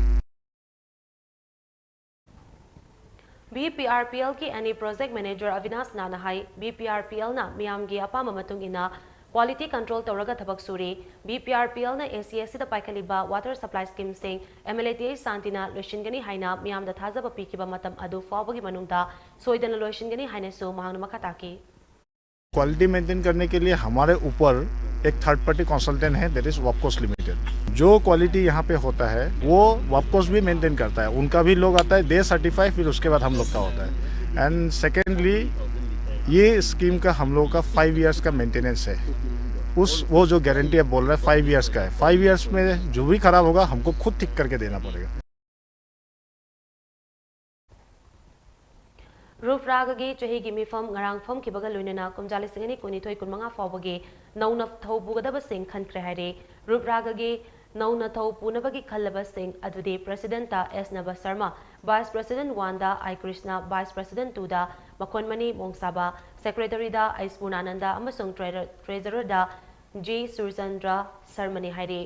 ꯚꯤ ꯄꯤ ꯑꯥꯔ ꯄꯤ ꯑꯦꯜꯒꯤ N E project manager Abinash ꯅꯥꯅ ꯍꯥꯏ, ꯚꯤ ꯄꯤ ꯑꯥꯔ ꯄꯤ ꯑꯦꯜꯅ ꯃꯤꯌꯥꯝꯒꯤ ꯑꯄꯥꯝꯕ ꯃꯇꯨꯡ ꯏꯟꯅ ꯀ꯭ꯋꯥꯂꯤꯇꯤ ꯀꯟꯇ꯭ꯔꯣꯜ ꯇꯧꯔꯒ ꯊꯕꯛ ꯁꯨꯔꯤ꯫ ꯚꯤ ꯄꯤ ꯑꯥꯔ ꯄꯤ ꯑꯦꯜꯅ ꯑꯦ ꯁꯤ ꯑꯦꯁ ꯁꯤꯗ ꯄꯥꯏꯈꯠꯂꯤꯕ ꯋꯥꯇꯔ ꯁꯄ꯭ꯂꯥꯏ ꯁ꯭ꯀꯤꯝꯁꯤꯡ M L A T H ꯁꯥꯟꯇꯤꯅ ꯂꯣꯏꯁꯤꯟꯒꯅꯤ ꯍꯥꯏꯅ ꯃꯤꯌꯥꯝꯗ ꯊꯥꯖꯕ ꯄꯤꯈꯤꯕ ꯃꯇꯝ ꯑꯗꯨ ꯐꯥꯎꯕꯒꯤ ꯃꯅꯨꯡꯗ ꯁꯣꯏꯗꯅ ꯂꯣꯏꯁꯤꯟꯒꯅꯤ ꯍꯥꯏꯅꯁꯨ ꯃꯍꯥꯛꯅ ꯃꯈꯥ ꯇꯥꯈꯤ꯫ क्वालिटी मेंटेन करने के लिए हमारे ऊपर एक थर्ड पार्टी कंसल्टेंट है, दैट इज वापकोस लिमिटेड। जो क्वालिटी यहाँ पे होता है वो वापकोस भी मेंटेन करता है, उनका भी लोग आता है, दे सर्टिफाई, फिर उसके बाद हम लोग का होता है। एंड सेकेंडली, ये स्कीम का हम लोगों का फाइव ईयर्स का मेंटेनेंस है। उस वो जो गारंटी आप बोल रहे हैं, फाइव ईयर्स का है। फाइव ईयर्स में जो भी खराब होगा, हमको खुद ठीक करके देना पड़ेगा। ꯔꯨꯞ ꯔꯥꯒꯒꯤ ꯆꯍꯤꯒꯤ ꯃꯤꯐꯝ ꯉꯔꯥꯡ ꯐꯝꯈꯤꯕꯒ ꯂꯣꯏꯅꯅ ꯀꯨꯝꯖꯥ ꯂꯤꯁꯤꯡ ꯑꯅꯤ ꯀꯨꯟꯅꯤꯊꯣꯏ ꯀꯨꯟꯃꯉꯥ ꯐꯥꯎꯕꯒꯤ ꯅꯧꯅ ꯊꯧ ꯄꯨꯒꯗꯕꯁꯤꯡ ꯈꯟꯈ꯭ꯔꯦ ꯍꯥꯏꯔꯦ꯫ ꯔꯨꯞ ꯔꯥꯒꯒꯤ ꯅꯧꯅ ꯊꯧ ꯄꯨꯅꯕꯒꯤ ꯈꯜꯂꯕꯁꯤꯡ ꯑꯗꯨꯗꯤ ꯄ꯭ꯔꯦꯁꯤꯗꯦꯟꯠꯇ ꯑꯦꯁ ꯅꯕ ꯁꯔꯃ, ꯚꯥꯏꯁ ꯄ꯭ꯔꯦꯁꯤꯗꯦꯟꯠ ꯋꯥꯟꯗ ꯑꯥꯏ ꯀ꯭ꯔꯤꯁꯅ, ꯚꯥꯏꯁ ꯄ꯭ꯔꯦꯁꯤꯗꯦꯟꯠ ꯇꯨꯗ ꯃꯈꯣꯟꯃꯅꯤ ꯃꯣꯡꯁꯥꯕ, ꯁꯦꯀ꯭ꯔꯦꯇꯔꯤꯗ ꯑꯩꯁ ꯄꯨꯔꯅꯥꯅꯟꯗ ꯑꯃꯁꯨꯡ ꯇ꯭ꯔꯦꯖꯔ-, ꯇ꯭ꯔꯦꯖꯔꯔꯗ ꯖꯤ ꯁꯨꯔꯆꯟꯗ꯭ꯔ ꯁꯔꯃꯅꯤ ꯍꯥꯏꯔꯤ꯫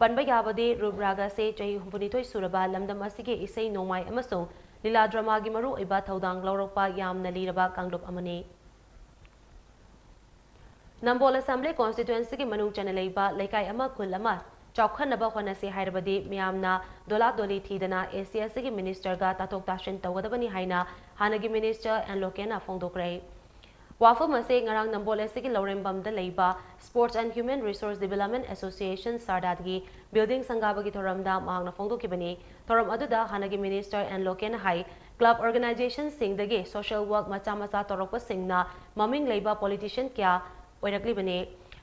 ꯄꯟꯕ ꯌꯥꯕꯗꯤ ꯔꯨꯞ ꯔꯥꯒ ꯑꯁꯤ ꯆꯍꯤ ꯍꯨꯝꯐꯨꯅꯤꯊꯣꯏ ꯁꯨꯔꯕ ꯂꯝꯗꯝ ꯑꯁꯤꯒꯤ ꯏꯁꯩ ꯅꯣꯡꯃꯥꯏ ꯑꯃꯁꯨꯡ ꯂꯤꯂꯥ ꯗ꯭ꯔꯃꯥꯒꯤ ꯃꯔꯨꯑꯣꯏꯕ ꯊꯧꯗꯥꯡ ꯂꯧꯔꯛꯄ ꯌꯥꯝꯅ ꯂꯤꯔꯕ ꯀꯥꯡꯂꯨꯞ ꯑꯃꯅꯤ꯫ ꯅꯝꯕꯣꯜ ꯑꯦꯁꯦꯝꯕ꯭ꯂꯤ ꯀꯣꯟꯁꯇꯤꯇ꯭ꯋꯦꯟꯁꯤꯒꯤ ꯃꯅꯨꯡ ꯆꯟꯅ ꯂꯩꯕ ꯂꯩꯀꯥꯏ ꯑꯃ ꯈꯨꯜ ꯑꯃ ꯆꯥꯎꯈꯠꯅꯕ ꯍꯣꯠꯅꯁꯤ ꯍꯥꯏꯔꯕꯗꯤ ꯃꯤꯌꯥꯝꯅ ꯗꯣꯂꯥ ꯗꯣꯂꯤ ꯊꯤꯗꯅ ꯑꯦ ꯁꯤ ꯑꯦꯁ ꯁꯤꯒꯤ ꯃꯤꯅꯤꯁꯇꯔꯒ ꯇꯥꯊꯣꯛ ꯇꯥꯁꯤꯟ ꯇꯧꯒꯗꯕꯅꯤ ꯍꯥꯏꯅ ꯍꯥꯟꯅꯒꯤ ꯃꯤꯅꯤꯁꯇꯔ ꯑꯦꯟ ꯂꯣꯀꯦꯟꯅ ꯐꯣꯡꯗꯣꯛꯈ꯭ꯔꯦ꯫ ꯋꯥꯐꯝ ꯑꯁꯤ ꯉꯔꯥꯡ ꯅꯝꯕꯣꯜ ꯑꯦꯁ ꯁꯤꯒꯤ ꯂꯧꯔꯦꯝꯕꯝꯗ ꯂꯩꯕ Sports and Human Resource Development Association, ꯁꯥꯔꯗꯥꯠꯒꯤ ꯕꯤꯜꯗꯤꯡ ꯁꯪꯒꯥꯕꯒꯤ ꯊꯧꯔꯝꯗ ꯃꯍꯥꯛꯅ ꯐꯣꯡꯗꯣꯛꯈꯤꯕꯅꯤ꯫ ꯊꯧꯔꯝ ꯑꯗꯨꯗ ꯍꯥꯟꯅꯒꯤ ꯃꯤꯅꯤꯁꯇꯔ ꯑꯦꯟ ꯂꯣꯀꯦꯟꯅ ꯍꯥꯏ, ꯀ꯭ꯂꯕ ꯑꯣꯔꯒꯅꯥꯏꯖꯦꯁꯟꯁꯤꯡꯗꯒꯤ ꯁꯣꯁꯤꯌꯦꯜ ꯋꯥꯔꯛ ꯃꯆꯥ ꯃꯆꯥ ꯇꯧꯔꯛꯄꯁꯤꯡꯅ ꯃꯃꯤꯡ ꯂꯩꯕ ꯄꯣꯂꯤꯇꯤꯁꯤꯌꯟ ꯀꯌꯥ ꯑꯣꯏꯔꯛꯂꯤꯕꯅꯤ꯫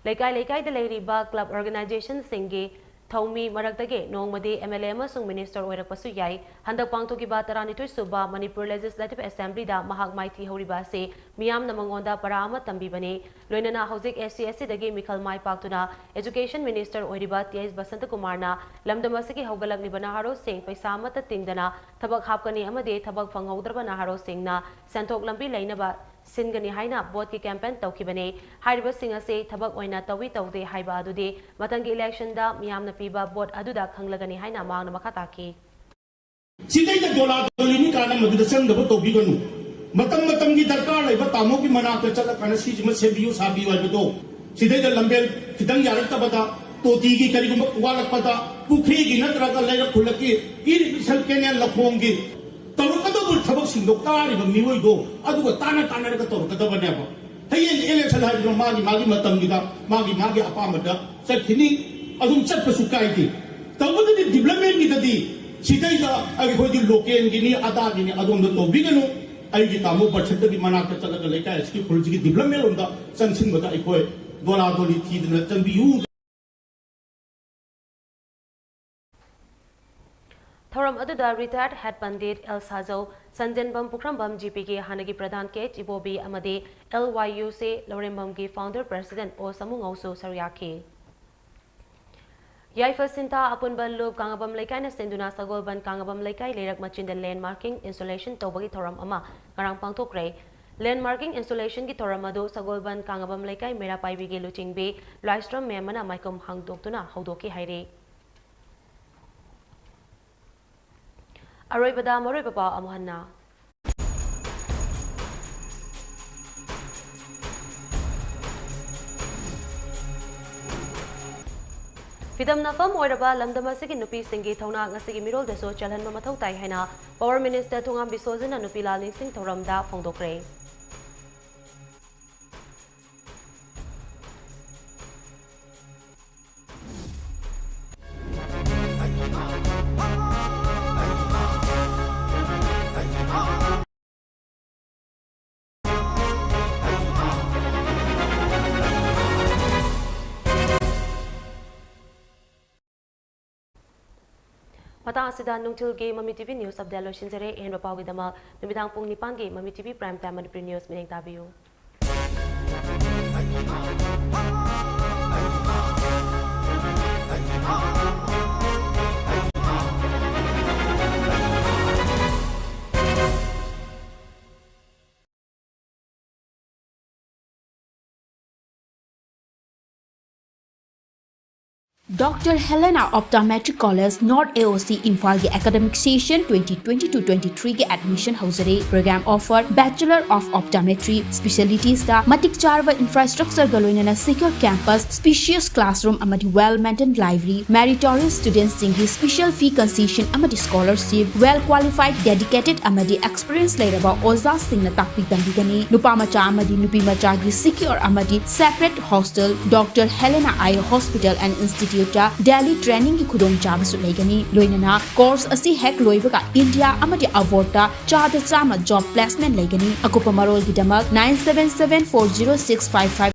ꯂꯩꯀꯥꯏ ꯂꯩꯀꯥꯏꯗ ꯂꯩꯔꯤꯕ ꯀ꯭ꯂꯕ ꯑꯣꯔꯒꯅꯥꯏꯖꯦꯁꯟꯁꯤꯡꯒꯤ ꯊꯧꯃꯤ ꯃꯔꯛꯇꯒꯤ ꯅꯣꯡꯃꯗꯤ MLA ꯑꯃꯁꯨꯡ minister ꯑꯣꯏꯔꯛꯄꯁꯨ ꯌꯥꯏ꯫ ꯍꯟꯗꯛ ꯄꯥꯡꯊꯣꯛꯈꯤꯕ ꯇꯔꯥꯅꯤꯊꯣꯏ ꯁꯨꯕ ꯃꯅꯤꯄꯨꯔ Legislative Assemblyꯗ ꯃꯍꯥꯛ ꯃꯥꯏꯊꯤ ꯍꯧꯔꯤꯕ ꯑꯁꯤ ꯃꯤꯌꯥꯝꯅ ꯃꯉꯣꯟꯗ ꯄꯔꯥ ꯑꯃ ꯇꯝꯕꯤꯕꯅꯤ꯫ ꯂꯣꯏꯅꯅ ꯍꯧꯖꯤꯛ SC STꯗꯒꯤ ꯃꯤꯈꯜ ꯃꯥꯏ ꯄꯥꯛꯇꯨꯅ Education Minister ꯑꯣꯏꯔꯤꯕ T H ꯕꯁꯟꯇꯀꯨꯃꯥꯔꯅ ꯂꯝꯗꯝ ꯑꯁꯤꯒꯤ ꯍꯧꯒꯠꯂꯛꯂꯤꯕ ꯅꯍꯥꯔꯣꯜꯁꯤꯡ ꯄꯩꯁꯥ ꯑꯃꯠꯇ ꯇꯤꯡꯗꯅ ꯊꯕꯛ ꯍꯥꯞꯀꯅꯤ ꯑꯃꯗꯤ ꯊꯕꯛ ꯐꯪꯍꯧꯗ꯭ꯔꯕ ꯅꯍꯥꯔꯣꯜꯁꯤꯡꯅ ꯁꯦꯟꯊꯣꯛ ꯂꯝꯕꯤ ꯂꯩꯅꯕ ꯁꯤꯟꯒꯅꯤ ꯍꯥꯏꯅ voteꯀꯤ campaign ꯇꯧꯈꯤꯕꯅꯤ꯫ ꯍꯥꯏꯔꯤꯕꯁꯤꯡ ꯑꯁꯤ ꯊꯕꯛ ꯑꯣꯏꯅ ꯇꯧꯏ ꯇꯧꯗꯦ ꯍꯥꯏꯕ ꯑꯗꯨꯗꯤ ꯃꯊꯪꯒꯤ electionꯗ ꯃꯤꯌꯥꯝꯅ ꯄꯤꯕ vote ꯑꯗꯨꯗ ꯈꯪꯂꯒꯅꯤ ꯍꯥꯏꯅ ꯃꯍꯥꯛꯅ ꯃꯈꯥ ꯇꯥꯈꯤ꯫ ꯁꯤꯗꯩꯗ ꯗꯣꯂꯥ ꯗꯣꯂꯤꯅꯤ ꯀꯥꯟꯅ ꯃꯗꯨꯗ ꯆꯪꯗꯕ ꯇꯧꯕꯤꯒꯅꯨ꯫ ꯃꯇꯝ ꯃꯇꯝꯒꯤ ꯗꯔꯀꯥꯔ ꯂꯩꯕ ꯇꯥꯃꯣꯒꯤ ꯃꯅꯥꯛꯇ ꯆꯠꯂꯀꯥꯟꯗ ꯁꯤꯁꯤꯃ ꯁꯦꯝꯕꯤꯌꯨ ꯁꯥꯕꯤꯌꯨ ꯍꯥꯏꯕꯗꯣ, ꯁꯤꯗꯩꯗ ꯂꯝꯕꯦꯜ ꯈꯤꯇꯪ ꯌꯥꯔꯛꯇꯕꯗ, ꯇꯣꯇꯤꯒꯤ ꯀꯔꯤꯒꯨꯝꯕ ꯋꯥꯠꯂꯛꯄꯗ, ꯄꯨꯈ꯭ꯔꯤꯒꯤ ꯅꯠꯇ꯭ꯔꯒ ꯂꯩꯔꯛ ꯈꯨꯜꯂꯛꯀꯤ irrigation canal ꯂꯈꯣꯡꯒꯤ ꯇꯧꯔꯛꯀꯗꯧꯕ ꯊꯕꯛꯁꯤꯡꯗꯣ ꯀꯥꯔꯤꯕ ꯃꯤꯑꯣꯏꯗꯣ ꯑꯗꯨꯒ ꯇꯥꯟꯅ ꯇꯥꯟꯅꯔꯒ ꯇꯧꯔꯛꯀꯗꯕꯅꯦꯕ꯫ ꯍꯌꯦꯡ election ꯍꯥꯏꯕꯗꯣ ꯃꯥꯒꯤ ꯃꯥꯒꯤ ꯃꯇꯝꯒꯤꯗ ꯃꯥꯒꯤ ꯃꯥꯒꯤ ꯑꯄꯥꯝꯕꯗ ꯆꯠꯈꯤꯅꯤ꯫ ꯑꯗꯨꯝ ꯆꯠꯄꯁꯨ ꯀꯥꯏꯗꯦ꯫ ꯇꯧꯕꯗꯗꯤ developmentꯀꯤꯗꯗꯤ ꯁꯤꯗꯩꯗ ꯑꯩꯈꯣꯏꯗꯤ localꯒꯤꯅꯤ ꯑꯗꯥꯒꯤꯅꯤ ꯑꯗꯣꯝꯗ ꯇꯧꯕꯤꯒꯅꯨ꯫ ꯑꯩꯒꯤ ꯇꯥꯃꯣ ꯕꯁꯟꯇꯒꯤ ꯃꯅꯥꯛꯇ ꯆꯠꯂꯒ ꯂꯩꯀꯥꯏ ꯑꯁꯤꯒꯤ ꯈꯨꯜꯁꯤꯒꯤ development ꯂꯣꯝꯗ ꯆꯪꯁꯤꯟꯕꯗ ꯑꯩꯈꯣꯏ ꯗꯣꯂꯥ ꯗꯣꯂꯤ ꯊꯤꯗꯅ ꯆꯪꯕꯤꯌꯨ꯫ ꯊꯧꯔꯝ ꯑꯗꯨꯗ retired head ꯄꯟꯗꯤꯠ ꯑꯦꯜ ꯁꯥꯖꯧ, ꯁꯟꯖꯦꯟꯕꯝ ꯄꯨꯈ꯭ꯔꯝꯕꯝ GPꯒꯤ ꯍꯥꯟꯅꯒꯤ ꯄ꯭ꯔꯙꯥꯟ ꯀꯦ ꯏꯕꯣꯕꯤ ꯑꯃꯗꯤ LYUC ꯂꯧꯔꯦꯝꯕꯝꯒꯤ founder president ꯑꯣ ꯁꯃꯨꯉꯧꯁꯨ ꯁꯔꯨꯛ ꯌꯥꯈꯤ꯫ ꯌꯥꯏꯐ ꯁꯤꯟꯊꯥ ꯑꯄꯨꯟꯕ ꯂꯨꯞ ꯀꯥꯡꯉꯕꯝ ꯂꯩꯀꯥꯏꯅ ꯁꯤꯟꯗꯨꯅ ꯁꯒꯣꯜꯕꯟ ꯀꯥꯡꯉꯕꯝ ꯂꯩꯀꯥꯏ ꯂꯩꯔꯛ ꯃꯆꯤꯟꯗ land marking installation ꯇꯧꯕꯒꯤ ꯊꯧꯔꯝ ꯑꯃ ꯉꯔꯥꯡ ꯄꯥꯡꯊꯣꯛꯈ꯭ꯔꯦ꯫ Land marking installationꯒꯤ ꯊꯧꯔꯝ ꯑꯗꯨ ꯁꯒꯣꯜꯕꯟ ꯀꯥꯡꯉꯕꯝ ꯂꯩꯀꯥꯏ ꯃꯩꯔꯥ ꯄꯥꯏꯕꯤꯒꯤ ꯂꯨꯆꯤꯡꯕꯤ ꯂꯥꯏꯁ꯭ꯔꯝ ꯃꯦꯝ ꯑꯃꯅ ꯃꯥꯏꯈꯨꯝ ꯍꯥꯡꯗꯣꯛꯇꯨꯅ ꯍꯧꯗꯣꯛꯈꯤ ꯍꯥꯏꯔꯤ꯫ ꯑꯔꯣꯏꯕꯗ ꯃꯔꯨꯑꯣꯏꯕ ꯄꯥꯎ ꯑꯃꯨꯛ ꯍꯟꯅ꯫ ꯐꯤꯗꯝꯅꯐꯝ ꯑꯣꯏꯔꯕ ꯂꯝꯗꯝ ꯑꯁꯤꯒꯤ ꯅꯨꯄꯤꯁꯤꯡꯒꯤ ꯊꯧꯅꯥ ꯉꯁꯤꯒꯤ ꯃꯤꯔꯣꯜꯗꯁꯨ ꯆꯦꯜꯍꯟꯕ ꯃꯊꯧ ꯇꯥꯏ ꯍꯥꯏꯅ Power Minister ꯊꯣꯉꯥꯝꯕꯤ ꯁꯣꯖꯤꯟꯅ ꯅꯨꯄꯤ ꯂꯥꯜ ꯅꯤꯡꯁꯤꯡ ꯊꯧꯔꯝꯗ ꯐꯣꯡꯗꯣꯛꯈ꯭ꯔꯦ꯫ ꯃꯇꯥꯡ ꯑꯁꯤꯗ ꯅꯨꯡꯊꯤꯜꯒꯤ ꯃꯃꯤ ꯇꯤꯚꯤ ꯅ꯭ꯌꯨꯁ ꯑꯞꯗꯦꯠ ꯂꯣꯏꯁꯤꯟꯖꯔꯦ꯫ ꯑꯍꯦꯟꯕ ꯄꯥꯎꯒꯤꯗꯃꯛ ꯅꯨꯃꯤꯗꯥꯡ ꯄꯨꯡ ꯅꯤꯄꯥꯟꯒꯤ ꯃꯃꯤ TV prime time Manipuri news ꯃꯤꯠꯌꯦꯡ ꯇꯥꯕꯤꯌꯨ꯫ Doctor Helena Optometric College, North A O C, ꯏꯝꯐꯥꯜꯒꯤ academic session twenty twenty-two twenty-three ꯒꯤ admission ꯍꯧꯖꯔꯦ꯫ Program offer Bachelor of Optometry, specialitiesꯇ ꯃꯇꯤꯛ ꯆꯥꯔꯕ infrastructureꯒ ꯂꯣꯏꯅꯅ secure campus, spacious classroom ꯑꯃꯗꯤ well maintained library, meritorious studentsꯁꯤꯡꯒꯤ special fee concession ꯑꯃꯗꯤ scholarship, well qualified, dedicated ꯑꯃꯗꯤ experience ꯂꯩꯔꯕ ꯑꯣꯖꯥꯁꯤꯡꯅ ꯇꯥꯛꯄꯤ ꯇꯝꯕꯤꯒꯅꯤ꯫ ꯅꯨꯄꯥ ꯃꯆꯥ ꯑꯃꯗꯤ ꯅꯨꯄꯤ ꯃꯆꯥꯒꯤ secure ꯑꯃꯗꯤ separate hostel, Doctor Helena Eye Hospital and Instituteꯇ daily trainingꯒꯤ ꯈꯨꯗꯣꯡꯆꯥꯕꯁꯨ ꯂꯩꯒꯅꯤ꯫ ꯂꯣꯏꯅꯅ course ꯑꯁꯤ ꯍꯦꯛ ꯂꯣꯏꯕꯒ India ꯑꯃꯗꯤ abroadꯇ ꯆꯥꯗ ꯆꯥꯝꯃ job placement ꯂꯩꯒꯅꯤ꯫ ꯑꯀꯨꯞꯄ ꯃꯔꯣꯜꯒꯤꯗꯃꯛ nine seven seven four zero six five five